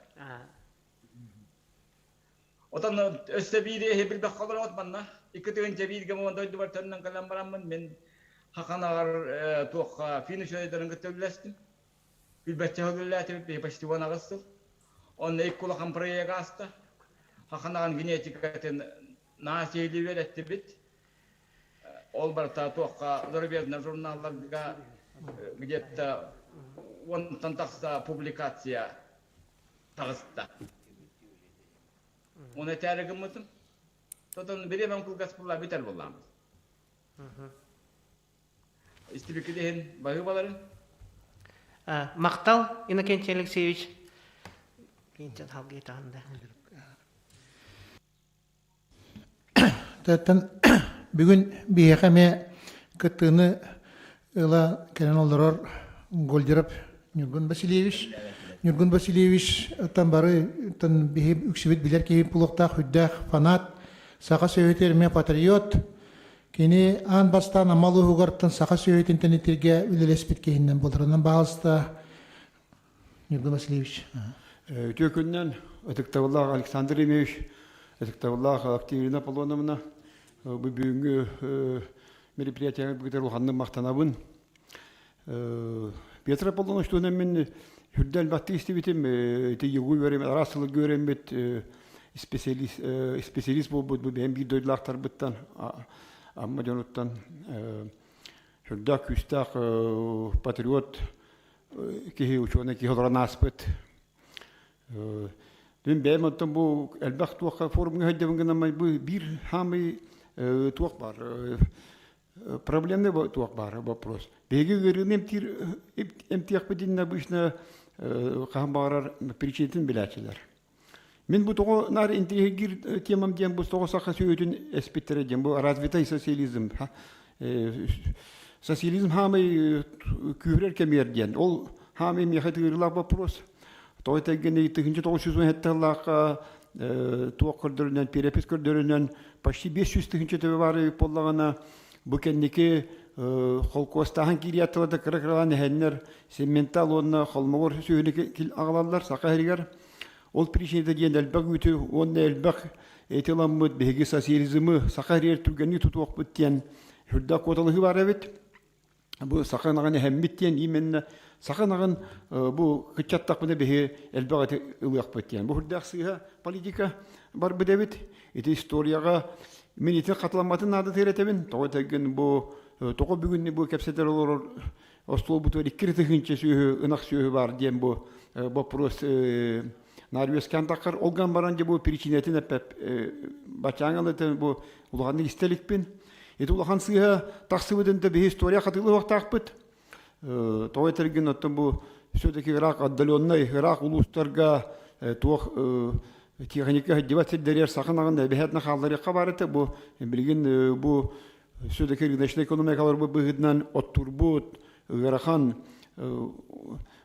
Отон өссө биири эһи билбэххэ олороҕут манна. Икки тыһыынча бииргэ муон дойдубар төннөн кэлэн бараммын мин хаханаҕар туохха финиш өйдөрүн кытта үллэстим. Билбэччэ үлэлээтибит биһи почти 18 сыл. Онно икки улахан проект ааста. Хаханаҕын генетикатын наһаа сиһилии үөрэттибит. Ол барыта туохха зарубежный журналларга где-то уонтан тахса публикация таҕыста. Оны этээри гыммытым. Тотон бириэмэм кылгас буолла бүтэр буоллааммыт. Истибиккит иһин баһыыбаларын. Махтал, Иннокентий Алексеевич. Кинчэн халгыы таһында. Тэттэн бүгүн биһиэхэ эмиэ кыттыыны ыла кэлэн олорор Гольдеров Ньургун Васильевич. Ньургун Васильевич тан бары тан биһи үксүбүт билэр киһи булуохтаах үрдээх фанат, саха сүөһүтүгэр эмиэ патриот. Кини аан бастаан Амма улууһугартан саха сүөһүтүн тэнитиргэ үлэлэспит киһинэн буоларынан баҕалыста Ньургун Васильевич. Үтүө күннэн ытыктабыллаах Александр Ильич, ытыктабыллаах Октябрина Аполлоновна, бу бүгүҥҥү мероприятияҕа бүгүтэр улаханнык махтанабын. Петр Аполлонович туһунан мин үрдэ элбэхтик истибитим, ити ЕГУ үөрэммит, араас сылга үөрэммит специалист, специалист буолбут бу бэйэм биир дойдулаахтарбыттан, Амма дьонуттан сүрдээх күүстээх патриот киһи, учуонай киһи олорон ааспыт. Мин бэйэм оттон бу элбэх туохха форумҥа сылдьабын гынан бу биир хаамый туох баар проблемный туох баар вопрос. Биһиги ыарыыны эмтиир эмтиэхпит иннинэ обычно хаһан баҕарар причинатын билээччилэр. Мин бу тоҕо наар интириэһиргиир темам диэн бу тоҕо саха сүөһүтүн эспиттэрэ диэн бу развитай социализм социализм хаамай күүһүрэр кэмигэр диэн ол хаамай миэхэ тыырылаах вопрос тоҕо этэргини 1917 сыллаахха туох көрдөрүнэн перепись көрдөрүнэн почти 500 тыһыынча төбө баар эбит буоллаҕына бу кэнники холкуостааһын киириэт да кыра кыралаан эһэннэр семментал уонна холмогор сүөһүнү аҕалаллар саха сиригэр Ол причината диэн элбэх үүтү уонна элбэх эти ыламмыт биһиги социализмы саха иһигэр түргэнник тутуохпут диэн сүрдээх куоталаһыы баар эбит. Бу саха ынаҕын эһэммит диэн именно саха ынаҕын бу кыччаттахпына биһи элбэх эти ылыахпыт диэн. Бу сүрдээх сыыһа политика барбыт эбит. Ити историяҕа мин ити хатыламматын наадатыгар этэбин. Тоҕо этэргин бу тоҕо бүгүн бу кэпсэтэр олорор остуолбутугар икки тыһыынча сүөһү ынах сүөһү баар диэн бу боппуруос наар үөскээн таххар ол гынан баран дьэ бу причинэтин эппэп бачааҥ ылытын бу улаханнык истэ иликпин ити улахан сыыһа тахсыбытын да биһи история хатылыахтаахпыт тоҕо этэргин оттон бу все-таки ыраах отдаленнай ыраах улуустарга туох техника сылдьыбат сирдэригэр саха ынаҕын эбэһээтинэ хаалларыахха баар этэ бу билигин бу Все-таки рыночнай экономикаларбыт быһыытынан оттурбут, ыарахан,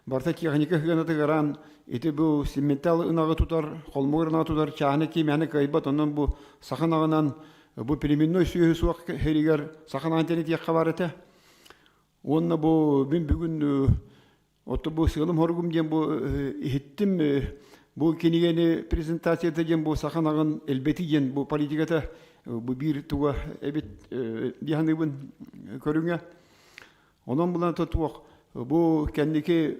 барыта техника сыанатыгар ити бу симментал ынаҕы тутар, холмогор ынаҕы тутар чааһына кимэһини кыайбат, онон бу саха ынаҕынан бу племенной сүөһү суох сиригэр саха ынаҕын тэнитиэххэ баар этэ. Уонна бу мин бүгүн Отто бу сыалым-хоругум диэн бу иһиттим бу кинигэни презентацията диэн бу саха ынаҕын элбэтии диэн бу политиката бу биир туга эбит дии саныыбын көрүҥэ. Онон булан туох бу кэнники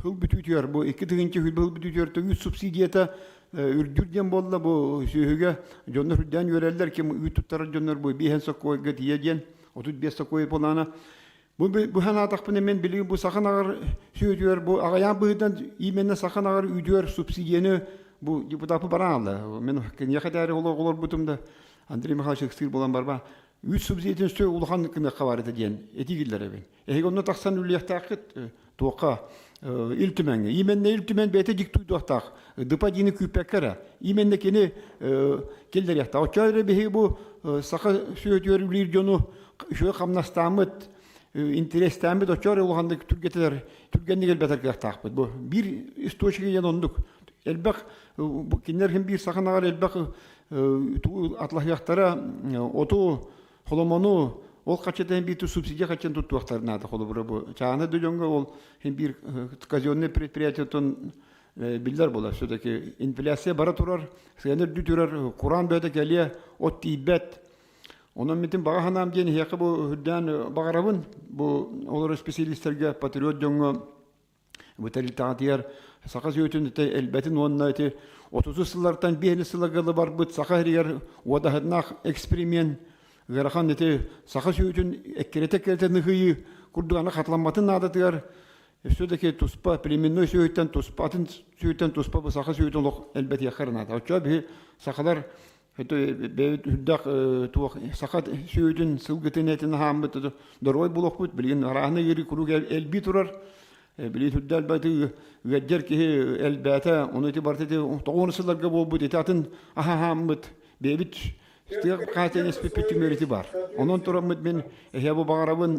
сыл бүтүүтүгэр бу 2000 сыл бүтүүтүгэр үүт субсидията үрдүүр диэн буолла бу сүөһүгэ дьоннор үрдээн үөрэллэр ким үүт туттарар дьоннор бу биэһэн сокуойга тиийэ диэн 35 сокуой буолаана Бу бу санаатахпына мен билигин бу саха наҕар сүөтүгэр бу аҕайаан быһыытынан именно саха наҕар үйдүгэр субсидияны бу депутапы бараалла. Мен киниэхэ дээри олорбутум да Андрей Михайлович ыксыыр буолан барба. Үүт субсидиятын сү улахан кыныахха бар этэ диэн этии киллэрэбин. Эһиги онно тахсан үллиэхтээххит туохха Ил Түмэҥҥэ. Именно Ил Түмэн бэйэтэ диктуйдуохтаах. ДП диини күүппэккэ эрэ. Именно кини киллэриэхтээх. Оччо эрэ биһиги бу саха сүөтүгэр үлэлиир дьону үчүгэй хамнастааммыт, интэриэстээммит оччо эрэ улаханнык түргэтэлэр, түргэнник элбэтэр кыахтаахпыт. Бу биир источник диэн оннук. Элбэх кинилэр иһин биир саха ынаҕар элбэх атлаһыахтара оту, холомону ол хаччытын биир субсидия хаччын туттуохтар наада холобура бу чааны да дьоҥҥо ол биир казенный предприятиетын биллэр буолар все-таки инфляция бара турар сыана үрдүү турар кураан бөтө кэлиэ от тиийбэт Онон митин баҕа санаам диэн эһиэхэ бу үрдээн баҕарабын. Бу олорор специалистарга, патриот дьоҥҥо бу тэрилтэҕитигэр саха сүөтүн ити элбэтин уонна ити отутус сыллартан биэһини сылларга барбыт саха сиригэр уодаһыннаах эксперимент ыарахан ити саха сүөтүн эккирэтэ-эккирэтэ ныһыйыы курдук аны хатыламматын наадатыгар все-таки туспа племенной сүөһүттэн туспа атын сүөһүттэн туспа бу саха сүөһүтүн олох элбэтиэххэ наада. Оччоҕо биһи сахалар. Бэйэбит үрдэх туох саха сүөһүтүн сылгытын этин аһааммыт доруобай буолуохпут. Билигин арааһынай ыарыы куруук элбии турар. Билигин үрдэ элбэти ыаддьар киһи элбээтэ. Ону ити барыта ити тоҕуон сылларга буолбут ити атын аһааммыт бэйэбит тыа хаатыан испиппит түмүөр ити бар. Онон тураммыт мин эһэ бу баҕарабын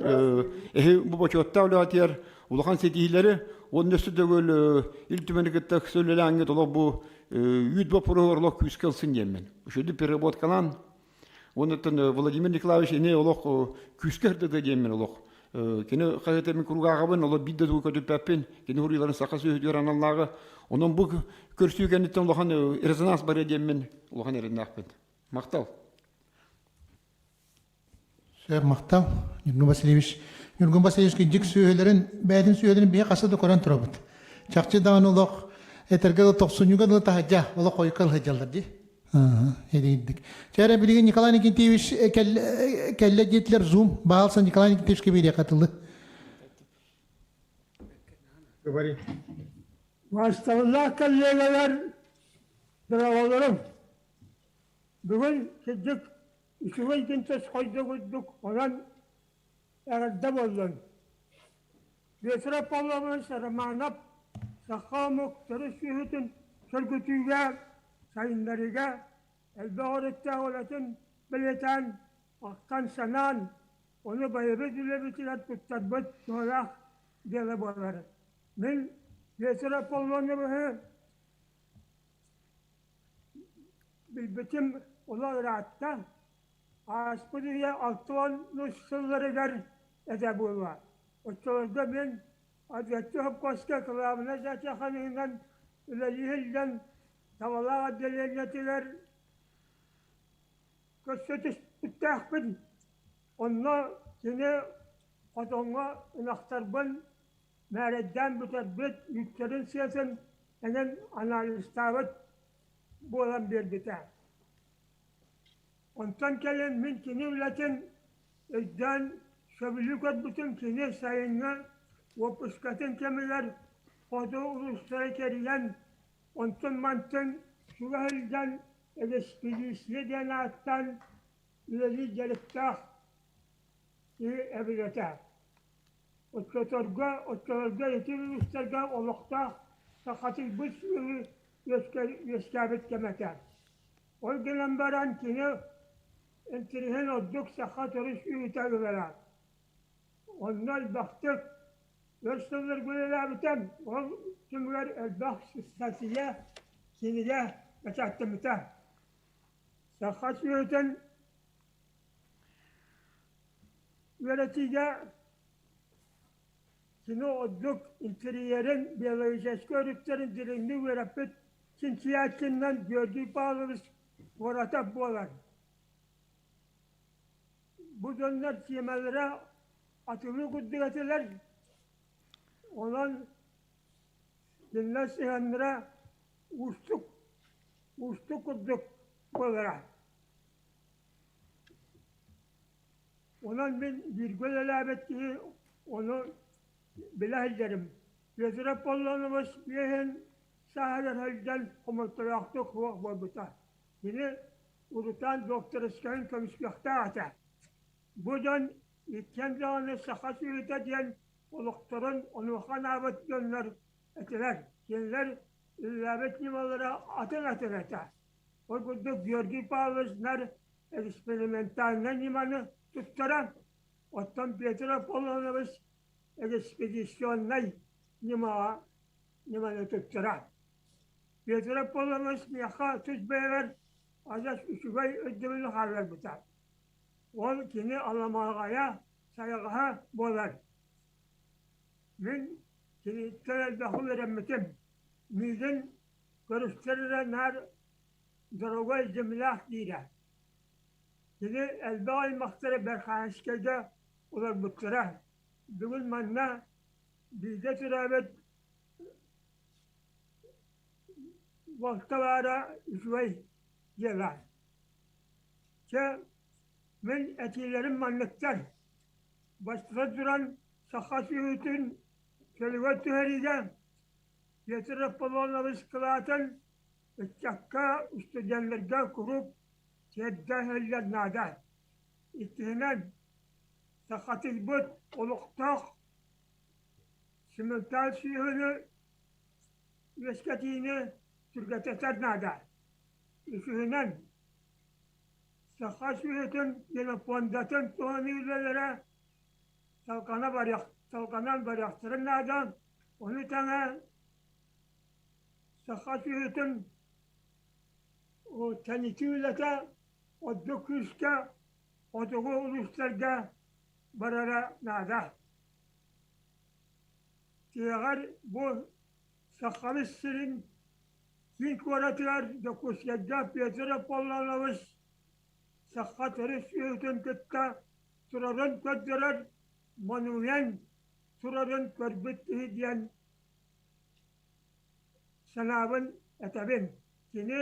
эһи бу бочуоттаах үлэҕитигэр улахан ситиһиилэри уонна өссө төгүл Ил Түмэни кытта үлэлээҥҥит олох бу үүт боппуруоһугар олох күүскэ ылсын диэммин. Үчүгэй переработкалаан уонна Владимир Николаевич ини олох күүскэ ырдыта диэммин олох кини хаһыата мин куруук олох биир да тугу көтүппэппин кини уруйларын саха сүөһүтүгэр аналлааҕы онон бу көрсүү кэнниттэн улахан резонанс барыа диэммин улахан эрэннээхпин махтал Сэр махтал, Ньургун Васильевич. Ньургун Васильевич дьик сүөһүлэрин, бэйэтин сүөһүлэрин биһи хаса да көрөн турабыт. Чахчы даҕаны олох этэргэ да тохсунньуга дылы таһырдьа олох хойукка сылдьаллар дии. Эдийдик. Чэ билигин Николай Никитевич кэллэ диэтилэр Zoom. Баалса Николай Никитевичке биэриэххэ тылы. Говори. Бастабыллаах коллегалар, дороголорум, бүгүн сырдык Үчүгэй күн тосхойдо курдук, онон эҕэрдэ буоллун. Петр Аполлонович Романов саха омук төрүт сүөһүтүн сөргүтүүгэ, сайыннарыыга элбэх өрүттээх үлэтин бэлиэтээн, ахтан-санаан, ону байыбыт үлэбитигэр туттарбыт туһалаах дьыала буолар. Мин Петр Аполлоновиһы Билбитим олох ыраатта, ааспыт үйэ 60 сылларыгар этэ буолуо. Оччолорго мин Адыаччы сопхуоска кылаабынай зоотехнигынан үлэлии сылдьан Табалаах отделениетыгар көрсө түспүттээхпин. Онно кини хотоҥҥо ынахтарбын мээрэйдээн бүтэрбит, үүттэрин сыатын эҥин анализтаабыт буолан биэрбитэ. Онтон кэлин мин кини үлэтин өйдөөн сөбүлүү көрбүтүм кини сайыҥҥы уоппускатын кэмигэр хоту улуустары кэрийэн, онтон-мантан чугас сылдьан экспедиция диэн ааттаан үлэлиир дьарыктаах киһи эбит этэ. Оччоторго, оччолорго ити улуустарга олохтоох сахатыйбыт сүөһү үөскээбит кэмэ этэ. Ол гынан баран кини интириэһин ордук саха төрүт сүөһүтэ ылара. Онно элбэхтик өр сылларга үлэлээбитэ, ол түмүгэр элбэх статья, кинигэ бэчээттэммитэ. Саха сүөһүтүн Үөрэтиигэ кини ордук интерьерин, биологическай өрүттэрин дириҥник үөрэппит чинчийээччиннэн Георгий Павлович Воротов буолар. Бу дьоннор тиэмэлэрэ атылыы курдук этилэр, онон кинилэр сыһыаннара уустук, уустук курдук буолара. Онон мин бииргэ үлэлээбит киһи ону билэ сылдьарым. Петр Аполлонович үөһүн сааһыгар сылдьан хомолтолоохтук суох буолбута. Кини урутаан докторскайын көмүскүөхтээх этэ. Бу дьон иккиэн даҕаны саха сүөһүтэ диэн олохторун онуоха анаабыт дьоннор этилэр. Кинилэр үлэлээбит ньымалара атын-атын этэ. Ол курдук Георгий Павлович нар экспериментальнай ньыманы туттара, оттон Петр Аполлонович экспедиционнай ньымаҕа ньыманы туттара. Петр Аполлонович миэхэ тус бэйэбэр адьас үчүгэй өйдөбүлү хаалларбыта. Ол кини аламаҕайа, сайаҕаһа буолар. Мин киниттэн элбэхи үөрэммитим. Миигин көрүстэр эрэ наар дорогой земляк диирэ. Кини элбэх аймахтара Бэрхээскэйгэ олорбуттара. Бүгүн манна бииргэ төрөөбүт балта баара үчүгэй дьыала. Чэ, мин этиилэрим манныктар. Бастатан туран, саха сүөһүтүн чөлүгэр түһэриигэ Петр Аполлонович кылаатын ыччакка, студеннарга куруук тиэрдэ наада. Иккиһинэн, сахатыйбыт олохтоох симультан сүөһүнү үөскэтиини түргэтэтэр наада. Үсүһүнэн, саха сүөһүтүн генопуондатын туһаныы үлэлэрэ салҕана барыах, салҕанан барыахтарын наада. Ону тэҥэ саха сүөһүтүн тэнитии үлэтэ ордук күүскэ хотугу улуустарга барара наада. Тиһэҕэр бу Сахабыт сирин киин куоратыгар Дьокуускайга Петр Аполлонович саха төрүт сүөһүтүн кытта турарын көрдөрөр монумент турарын көрбүт киһи диэн санаабын этэбин. Кини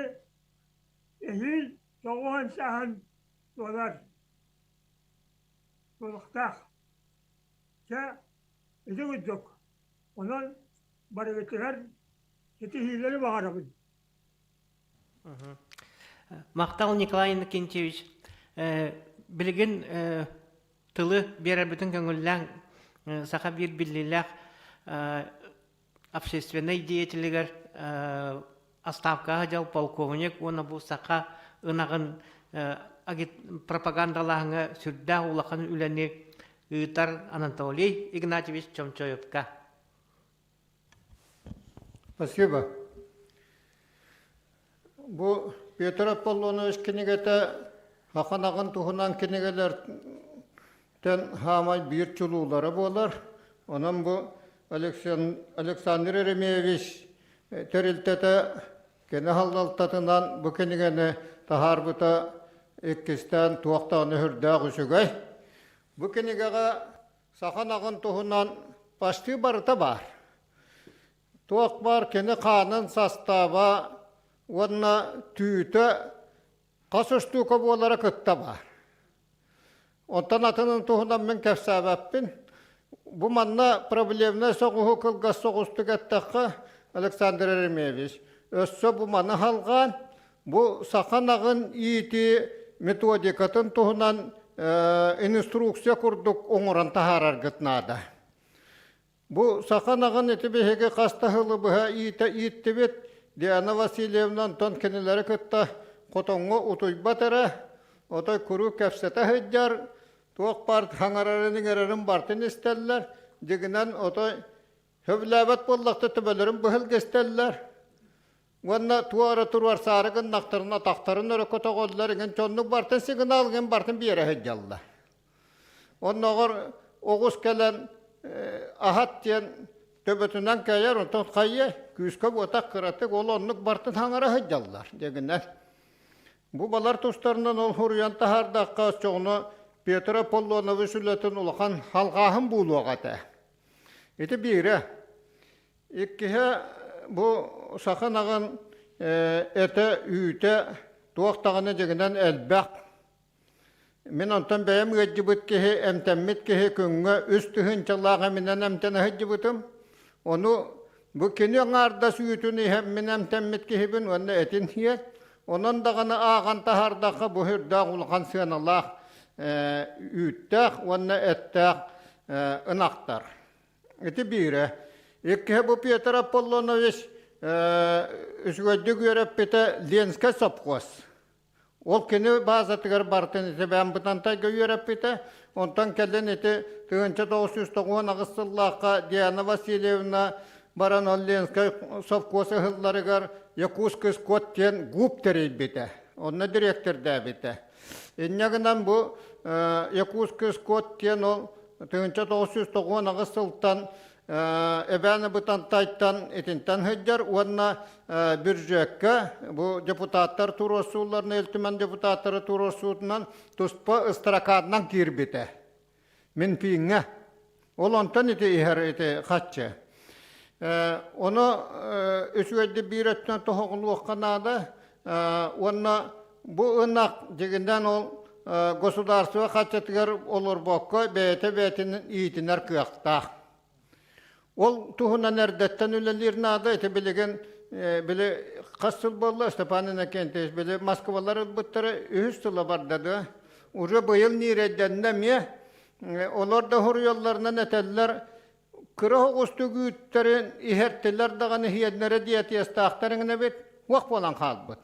эһиил тоҕуһан сааһын туолар туолуохтаах. Чэ, ити курдук. Онон барыгытыгар ситиһиилэри баҕарабын. Махтал Николай Иннокентьевич. Билигин тылы биэрэрбитин көҥүллээн саха биир биллиилээх общественнай деятелигэр отставкаҕа дьал полковник уонна бу саха ынаҕын пропагандалааһыҥҥа сүрдээх улахан үлэни ыытар Анатолий Игнатьевич Чомчоевка. Спасибо. Бу Петр Аполлонович кинигэтэ Хахан аҕын туһунан кинигэлэртэн хаамай биир чулуулара буолар. Онон бу Александр Еремеевич тэрилтэтэ кини халлалтатынан бу кинигэни таһаарбыта иккистээн туох даҕаны сүрдээх үчүгэй. Бу кинигэҕэ саха ынаҕын туһунан почти барыта баар. Туох баар кини хаанын састааба уонна түүтэ хас устуука буолара кытта баар. Онтон атынын туһунан мин кэпсээбэппин. Бу манна проблемнай соҕуһу кылгас соҕустук эттэххэ, Александр Еремеевич, өссө бу маны халҕаан, бу саха ынаҕын иитии методикатын туһунан инструкция курдук оҥорон таһаараргыт наада. Бу саха ынаҕын ити биһиги хас да сылы быһа иитэ ииттибит. Диана Васильевна онтон кинилэри кытта хотоҥҥо утуйбат эрэ, отой куруук кэпсэтэ сылдьар, туох баар хаҥарарын-иҥэрэрин барытын истэллэр, дьиҥинэн отой сөбүлээбэт буоллахта төбөлөрүн быһылгыстэллэр. Уонна туох эрэ туруорсаары гыннахтарына атахтарын өрө көтөҕөллөр, иҥин дьоннук барытын сигнал иҥин барытын биэрэ сылдьаллар. Оннооҕор оҕус кэлэн аһат диэн төбөтүнэн кэйэр, онтон хайыай, күүскэ буотах кыратык ол оннук бартын хаҥара сылдьаллар дьэгинэн. Бу балар тустарынан ол суруйан таһаардахха, оччоҕуна Петр Аполлонович үлэтин улахан халҕааһын буолуох этэ. Ити биирэ. Иккиһэ бу саха ынаҕын этэ, үүтэ туох даҕаны дьиҥинэн элбэх. Мин онтон бэйэм ыалдьыбыт киһи, эмтэммит киһи күҥҥэ үс тыһыынчалаах эминэн эмтэнэ сылдьыбытым. Ону бу кини аҥаардас үүтүн иһэммин эмтэммит киһибин уонна этин сиэ. Онон даҕаны ааҕан таһаардахха бу сүрдээх улахан сыаналаах үүттээх уонна эттээх ынахтар. Ити биирэ. Иккиһэ бу Петр Аполлонович үчүгэйдик үөрэппитэ Ленскэй сопхуос. Ол кини баазатыгар барытын ити бэйэм Бытантайга үөрэппитэ. Онтон кэлин ити 1998 сыллаахха Диана Васильевна баран ол Ленскэй совхоз ыһылларыгар Якутский скот диэн ГУП тэрийбитэ. Онно дириэктэрдээбитэ. Инньэ гынан бу Якутский скот диэн ол 1998 сылтан Эбээн Бытантайтан итинтэн сылдьар уонна бюджекка бу депутаттар туруорсуулларын Ил Түмэн депутаттара туруорсуутунан туспа ыстаракаанынан киирбитэ. Минфиҥҥэ. Ол онтон ити иһэр ити хаччы. Ону үчүгэйдик биир өттүнэн тоһоҕолуохха наада уонна бу ынах дьиҥинэн ол государство хаччатыгар олорбокко бэйэтэ бэйэтин иитинэр кыахтаах. Ол туһунан эрдэттэн үлэлиир наада. Ити билигин били хас сыл буолла Степан Иннокентьевич били Москвалар ылбыттара үһүс сыла барда да уже быйыл ниирэйдэннэ эмиэ олор да хоруйалларынан этэллэр кыра оҕустук үүттэрин иһэртилэр даҕаны иһиэннэрэ диэтиэстаахтар эбит уох буолан хаалбыт.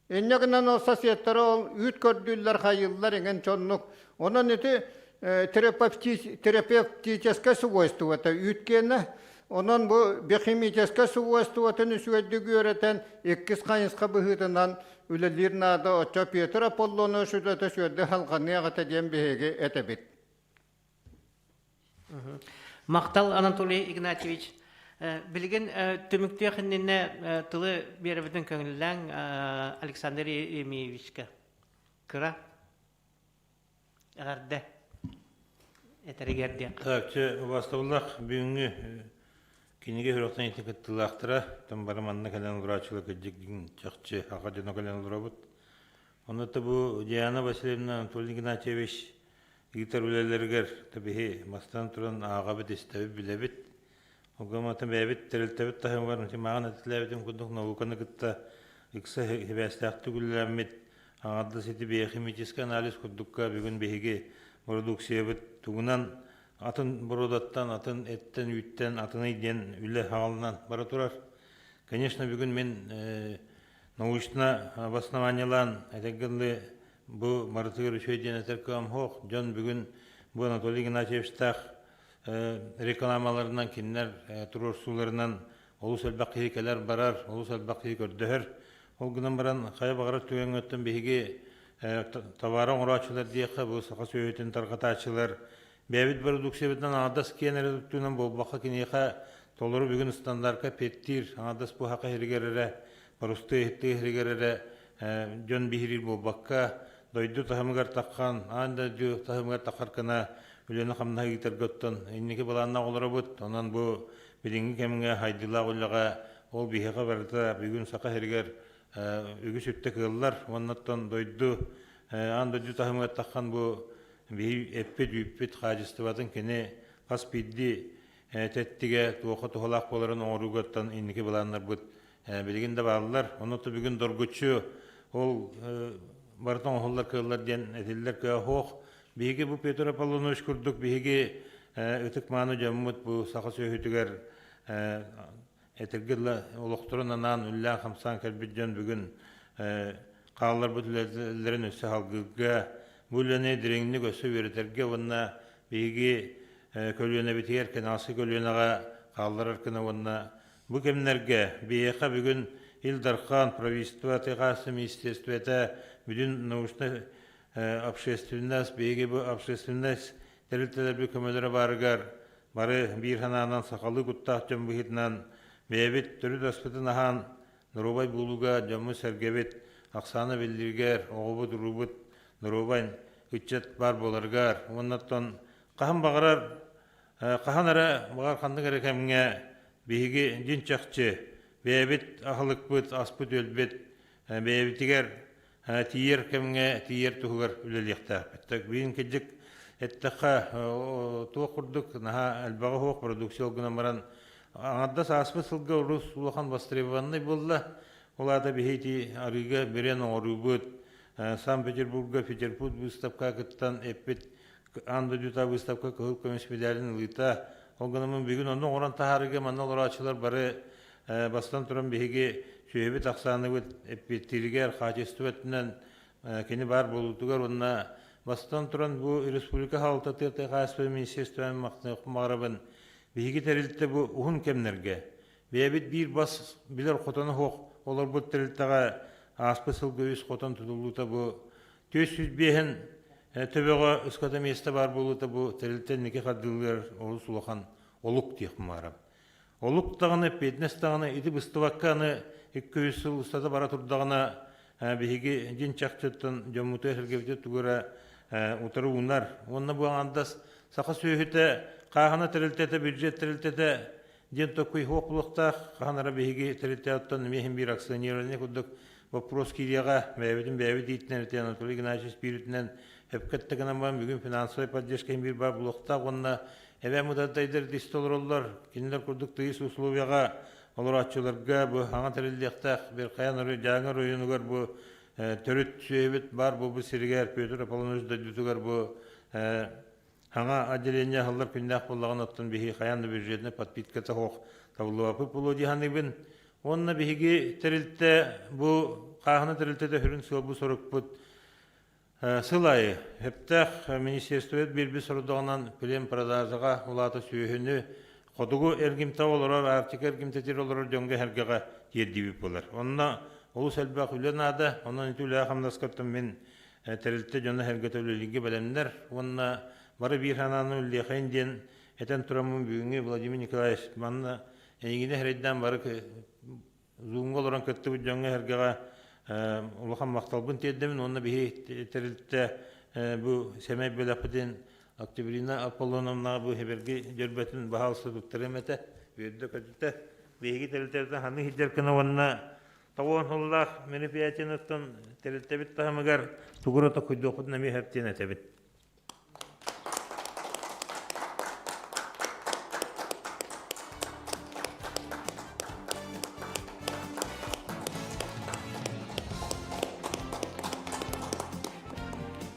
Инньэ гынан ол соседтара ол үүт көрдүүллэр, хайыыллар иҥэн чоннук. Онон ити терапевтическое свойствота үүт киэнэ. Онон бу биохимическое свойствотын үчүгэйдик үөрэтэн иккис хайысха быһыытынан үлэлиир наада. Оччо Петр Аполлонович үлэтэ сүөрдэ салҕаныах этэ диэн биһиги этэбит. Махтал, Анатолий Игнатьевич. Билигин түмүктүөх иннинэ тылы биэрэбитин көҥүллээҥ Александр Еремеевичка. Кыра эҕэрдэ этэригэр диэх. Так, чэ, убастабыллаах бүгүҥҥү кинигэ үрэхтэн ити кыттыылаахтара, там бары манна кэлэн олорооччулар кырдьык чахчы аҕа дьоно кэлэн олоробут. Онно бу Диана Васильевна Анатолий Игнатьевич Ыытар үлэлэригэр биһи бастаан туран ааҕабыт, истэбит, билэбит. Ол бэйэбит тэрилтэбит таһымыгар маҕан этилээбитим курдук науканы кытта ыкса сибээстээхтик үлэлэммит аҥардас ити биохимический анализ курдукка бүгүн биһиги бородууксуйабыт тугунан атын боруодаттан, атын эттэн, үүттэн атыный диэн үлэ хаалынан бара турар. Конечно, бүгүн мин научно обоснованиелаан этэргэ Бу барытыгар үчүгэй диэн этэр кыам суох. Дьон бүгүн бу Анатолий Игнатьевичтаах рекламаларынан, кинилэр туруорсууларынан олус элбэх киһи кэлэр-барар, олус элбэх киһи көрдөһөр. Ол гынан баран, хайа баҕарар түгэҥҥэ биһиги товары оҥорооччулар диэххэ, бу саха сүөһүтүн тарҕатааччылар бэйэбит бородууксуйабытынан аҥардас киэн эрэ туттуунан буолбакка киниэхэ толору бүгүн стандарка петтиир аҥардас бу саха иһигэр эрэ боростуой иһиттиир иһигэр эрэ дьон биһириир буолбакка, дойду таһымыгар таххан, аан дойду таһымыгар таххар гына үлэни-хамнаһы ыытарга оттон инники былааннаах олоробут. Онон бу билиҥҥи кэмҥэ хайдыылаах үлэҕэ ол биһиэхэ барыта бүгүн Саха сиригэр үгүс үттэ кыаллар. Уонна оттон дойду аан дойду таһымыгар таххан бу биһи эппит-үүппүт хаачыстыбатын кини хас биирдии тэттигэ туохха туһалаах буоларын оҥоруугаттан инники былааннарбыт билигин да бааллар. Ону бүгүн доргуччу ол барыта оҥоһуллар кыаллар диэн этиллэр кыа суох. Биһиги бу Петр Аполлонович курдук биһиги ытык-мааны дьоммут бу саха сүөһүтүгэр этэргэ дылы олохторун анаан үллээн-хамсаан кэлбит дьон бүгүн хаалларбыт үлэлэрин өссө салгыырга, бу үлэни дириҥник өссө үөрэтэргэ уонна биһиги көлүөнэбитигэр кэнэҕэски көлүөнэҕэ хаалларар гына уонна Бу кэмнэргэ биһиэхэ бүгүн Ил Дархан, правительство, тыа министерствота, бүтүн научнай общественность, биһиги бу общественность тэрилтэлэрбит көмөлөрө баарыгар бары биир санаанан сахалыы куттаах дьон быһыытынан бэйэбит төрүт аспытын аһаан доруобай буолууга дьоммут-сэргэбит ахсаана биллиригэр, оҕобут-уруубут доруобай ыччат баар буоларыгар уонна оттон хаһан баҕарар Хаһан эрэ, баҕар ханнык эрэ кэмҥэ биһиги дьиҥ чахчы бэйэбит аһылыкпыт, аспыт-үөлбүт бэйэбитигэр тиийэр кэмҥэ тиийэр туһугар үлэлиэхтээхпит. Так билигин кырдьык эттэххэ, туох курдук наһаа элбэҕи суох продукция ол гынан баран аҥардас ааспыт сылга урус улахан востребованный буолла. Ол аата биһи ити арыыга бэриэн оҥоруубут Санкт-Петербурга Петербург выставка кыттан эппит Аан дойдута выставка кыһыл көмүс медалин ылыыта. Ол гынан бүгүн онно оҥорон таһаарыыга манна олорооччулар бары бастан туран биһиги сүөһүбүт ахсааныбыт эппиэттииригэр, хаачыстыба өттүнэн кини баар буолуутугар уонна бастан туран бу республика салалтатыгар тыа хаһаайыстыба министерствотын махтаныахпын биһиги тэрилтэ бу уһун кэмнэргэ бэйэбит биир бас билэр хотоно суох олорбут тэрилтэҕэ ааспыт сылга үс хотон тутуллуута бу 405 төбөҕө ыската миэстэ баар буолуута бу тэрилтэ инники хардыылыгар олус улахан олук диэх маарам. Олук даҕаны, эппиэтинэс даҕаны ити быстыбакка аны 200 сыл устата бара турдаҕына биһиги дьин чахчыттан дьоммутугар сэргэбитигэр тугу эрэ утары уунар. Уонна бу аҥардас саха сүөһүтэ хааһына тэрилтэтэ, бюджет тэрилтэтэ диэн токуй суох буолуохтаах. Хаһан эрэ биһиги тэрилтэттэн эмиэ иһин биир акционирование курдук вопрос киириэҕэ. Бэйэбитин бэйэбит иитинэн ити Анатолий Игнатьевич бииритинэн сөпкө эттэ гынан баран бүгүн финансовай поддержка иһин биир баар буолуохтаах уонна эбээ мудардайдар дисте олороллор. Кинилэр курдук тыйыс условияҕа. олорооччуларга бу хаҥа тэриллиэхтээх Берхаян Дьааҥы оройуонугар бу төрүт сүөһүбүт баар буолбут сиригэр Петр Аполлонович дойдутугар бу хаҥа отделение аһыллар күннээх буоллаҕына оттон биһиги хайаан да бюджетнай подпитката суох табыллыбаппыт буолуо дии саныыбын. Уонна биһиги тэрилтэ бу хааһына тэрилтэтэ сүрүн сыалбыт сорукпут Сыл аайы сөптөөх министерствобыт биэрбит сорудаҕынан племпродажаҕа улаата сүөһүнү хотугу эргимтэ олорор, Арктика эргимтэтигэр олорор дьоҥҥо-сэргэҕэ тиэрдиибит буолар. Онно олус элбэх үлэ наада, онон ити үлэҕэ-хамнаска мин тэрилтэ дьоно-сэргэтэ үлэлииргэ бэлэмнэр уонна бары биир санааны үлэлиэхэйин диэн этэн тураммын бүгүҥҥү Владимир Николаевич манна эйигини эрэйдээн бары Зумҥа олорон кыттыбыт дьоҥҥо-сэргэҕэ улахан махталбын тиэрдэбин уонна биһи тэрилтэ бу сэмэй бэлэхпитин Октябрина Аполлоновнаҕа бу эбэрги дьөрбөтүн баһаалыста туттарыам этэ, үөрдэ-көтүтэ. Биһиги тэрилтэбитин ханнык сылдьар гына уонна тоҕуон сыллаах мероприятиеныттан тэрилтэбит таһымыгар тугу токуйдуохпутун эмиэ сөп этэбит.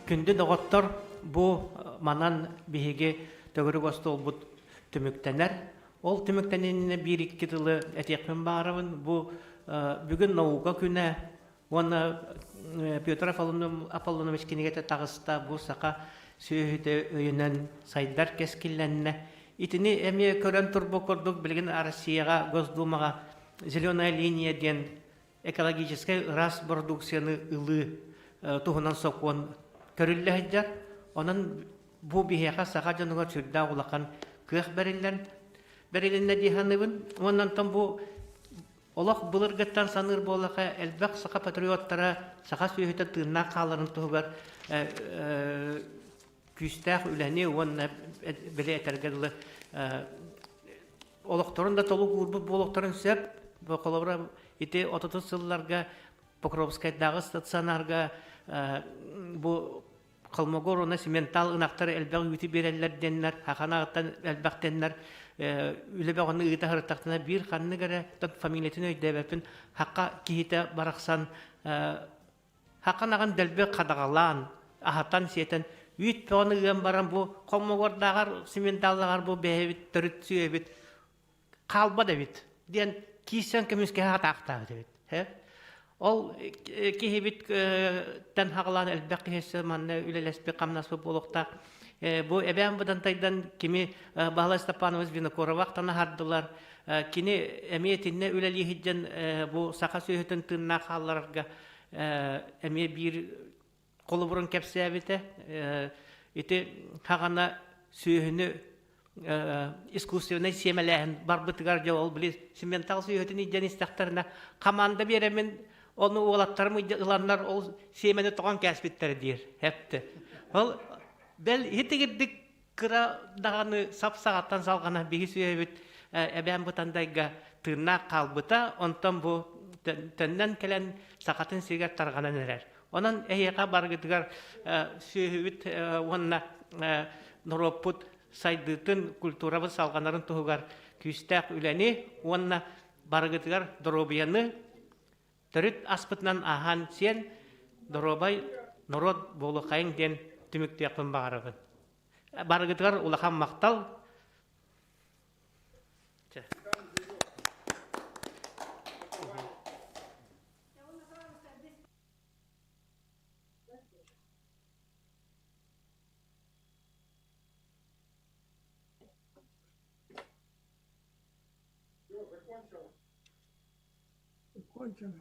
Күндү доҕоттор, бу манан биһиги төгүрүк остуолбут түмүктэнэр. Ол түмүктэниннэ биир-икки тылы этиэхпин баҕарабын. Бу бүгүн наука күнэ Уонна Петр Аполлонович кинигэтэ таҕыста, бу саха сүөһүтэ өйүнэн сайдар кэскиллэннэ. Итини эмиэ көрөн турбут курдук билигин Россияҕа Госдумаҕа «Зеленая линия» диэн экологическай ыраас продукцияны ылыы туһунан сокуон көрүллэ сылдьар. Онон бу биһиэхэ саха дьонугар сүрдээх улахан кыах бэриллэн бэрилиннэ дии саныыбын. Уонна онтон бу Олох былыргыттан саныыр буоллаха, элбэх саха патриоттара саха сүөһүтэ тыыннаах хааларын туһугар күүстээх үлэни уонна били этэргэ дылы олохторун да толук уурбут буолуохтарын сөп. Холобура, ити отутус сылларга Покровскайдааҕы стационарга бу Холмогор уонна Сементал ынахтар элбэх үүтү биэрэллэр диэннэр, хаханаҕыттан элбэх диэннэр үлэ бөҕөнү ыыта сырыттахтына биир ханнык эрэ фамилиятын өйдөөбөппүн хахха киһитэ барахсан хаханаҕын дэлби хадаҕалаан аһатан сиэтэн үүт бөҕөнү ыан баран бу Холмогордааҕар Сементаллааҕар бу бэйэбит төрүт сүөһүбүт хаалбат эбит диэн киирсэн көмүскэһэ атаахтаабыт эбит. Ол киһибит тэн хаҕалаан элбэх киһи манна үлэлэспит хамнаспыт буолуохтаах. Бу эбээн Быдантайдан кими Баһылай Степанович Винокурова ахтан аһардылар. Кини эмиэ итиннэ үлэлии сылдьан бу саха сүөһүтүн тыыннаах хаалларарга эмиэ биир холобурун кэпсээбитэ. Ити хаҕана сүөһүнү искусственнай сиэмэлээһин барбытыгар дьэ ол били сементал сүөһүтүн илдьэн истэхтэринэ хамаанда биэрэммин ону уолаттарым ыланнар ол сиэмэни тоҕон кээспиттэрэ диир эпти. Ол бэл итигирдик кыра даҕаны сап саҕаттан салҕана биһи сүөһүбүт эбээн Бытандайга тыыннаах хаалбыта, онтон бу төннөн кэлэн сахатын сиригэр тарҕанан эрэр. Онон эһиэхэ барыгытыгар сүөһүбүт уонна норуоппут сайдыытын, культурабыт салҕанарын туһугар күүстээх үлэни уонна барыгытыгар доруобуйаны төрүт аспытынан ааһан сиэн доруобай норуот буолуоххайыҥ диэн түмүктүөхпүн баҕарабын. Барыгытыгар улахан махтал. Закончено.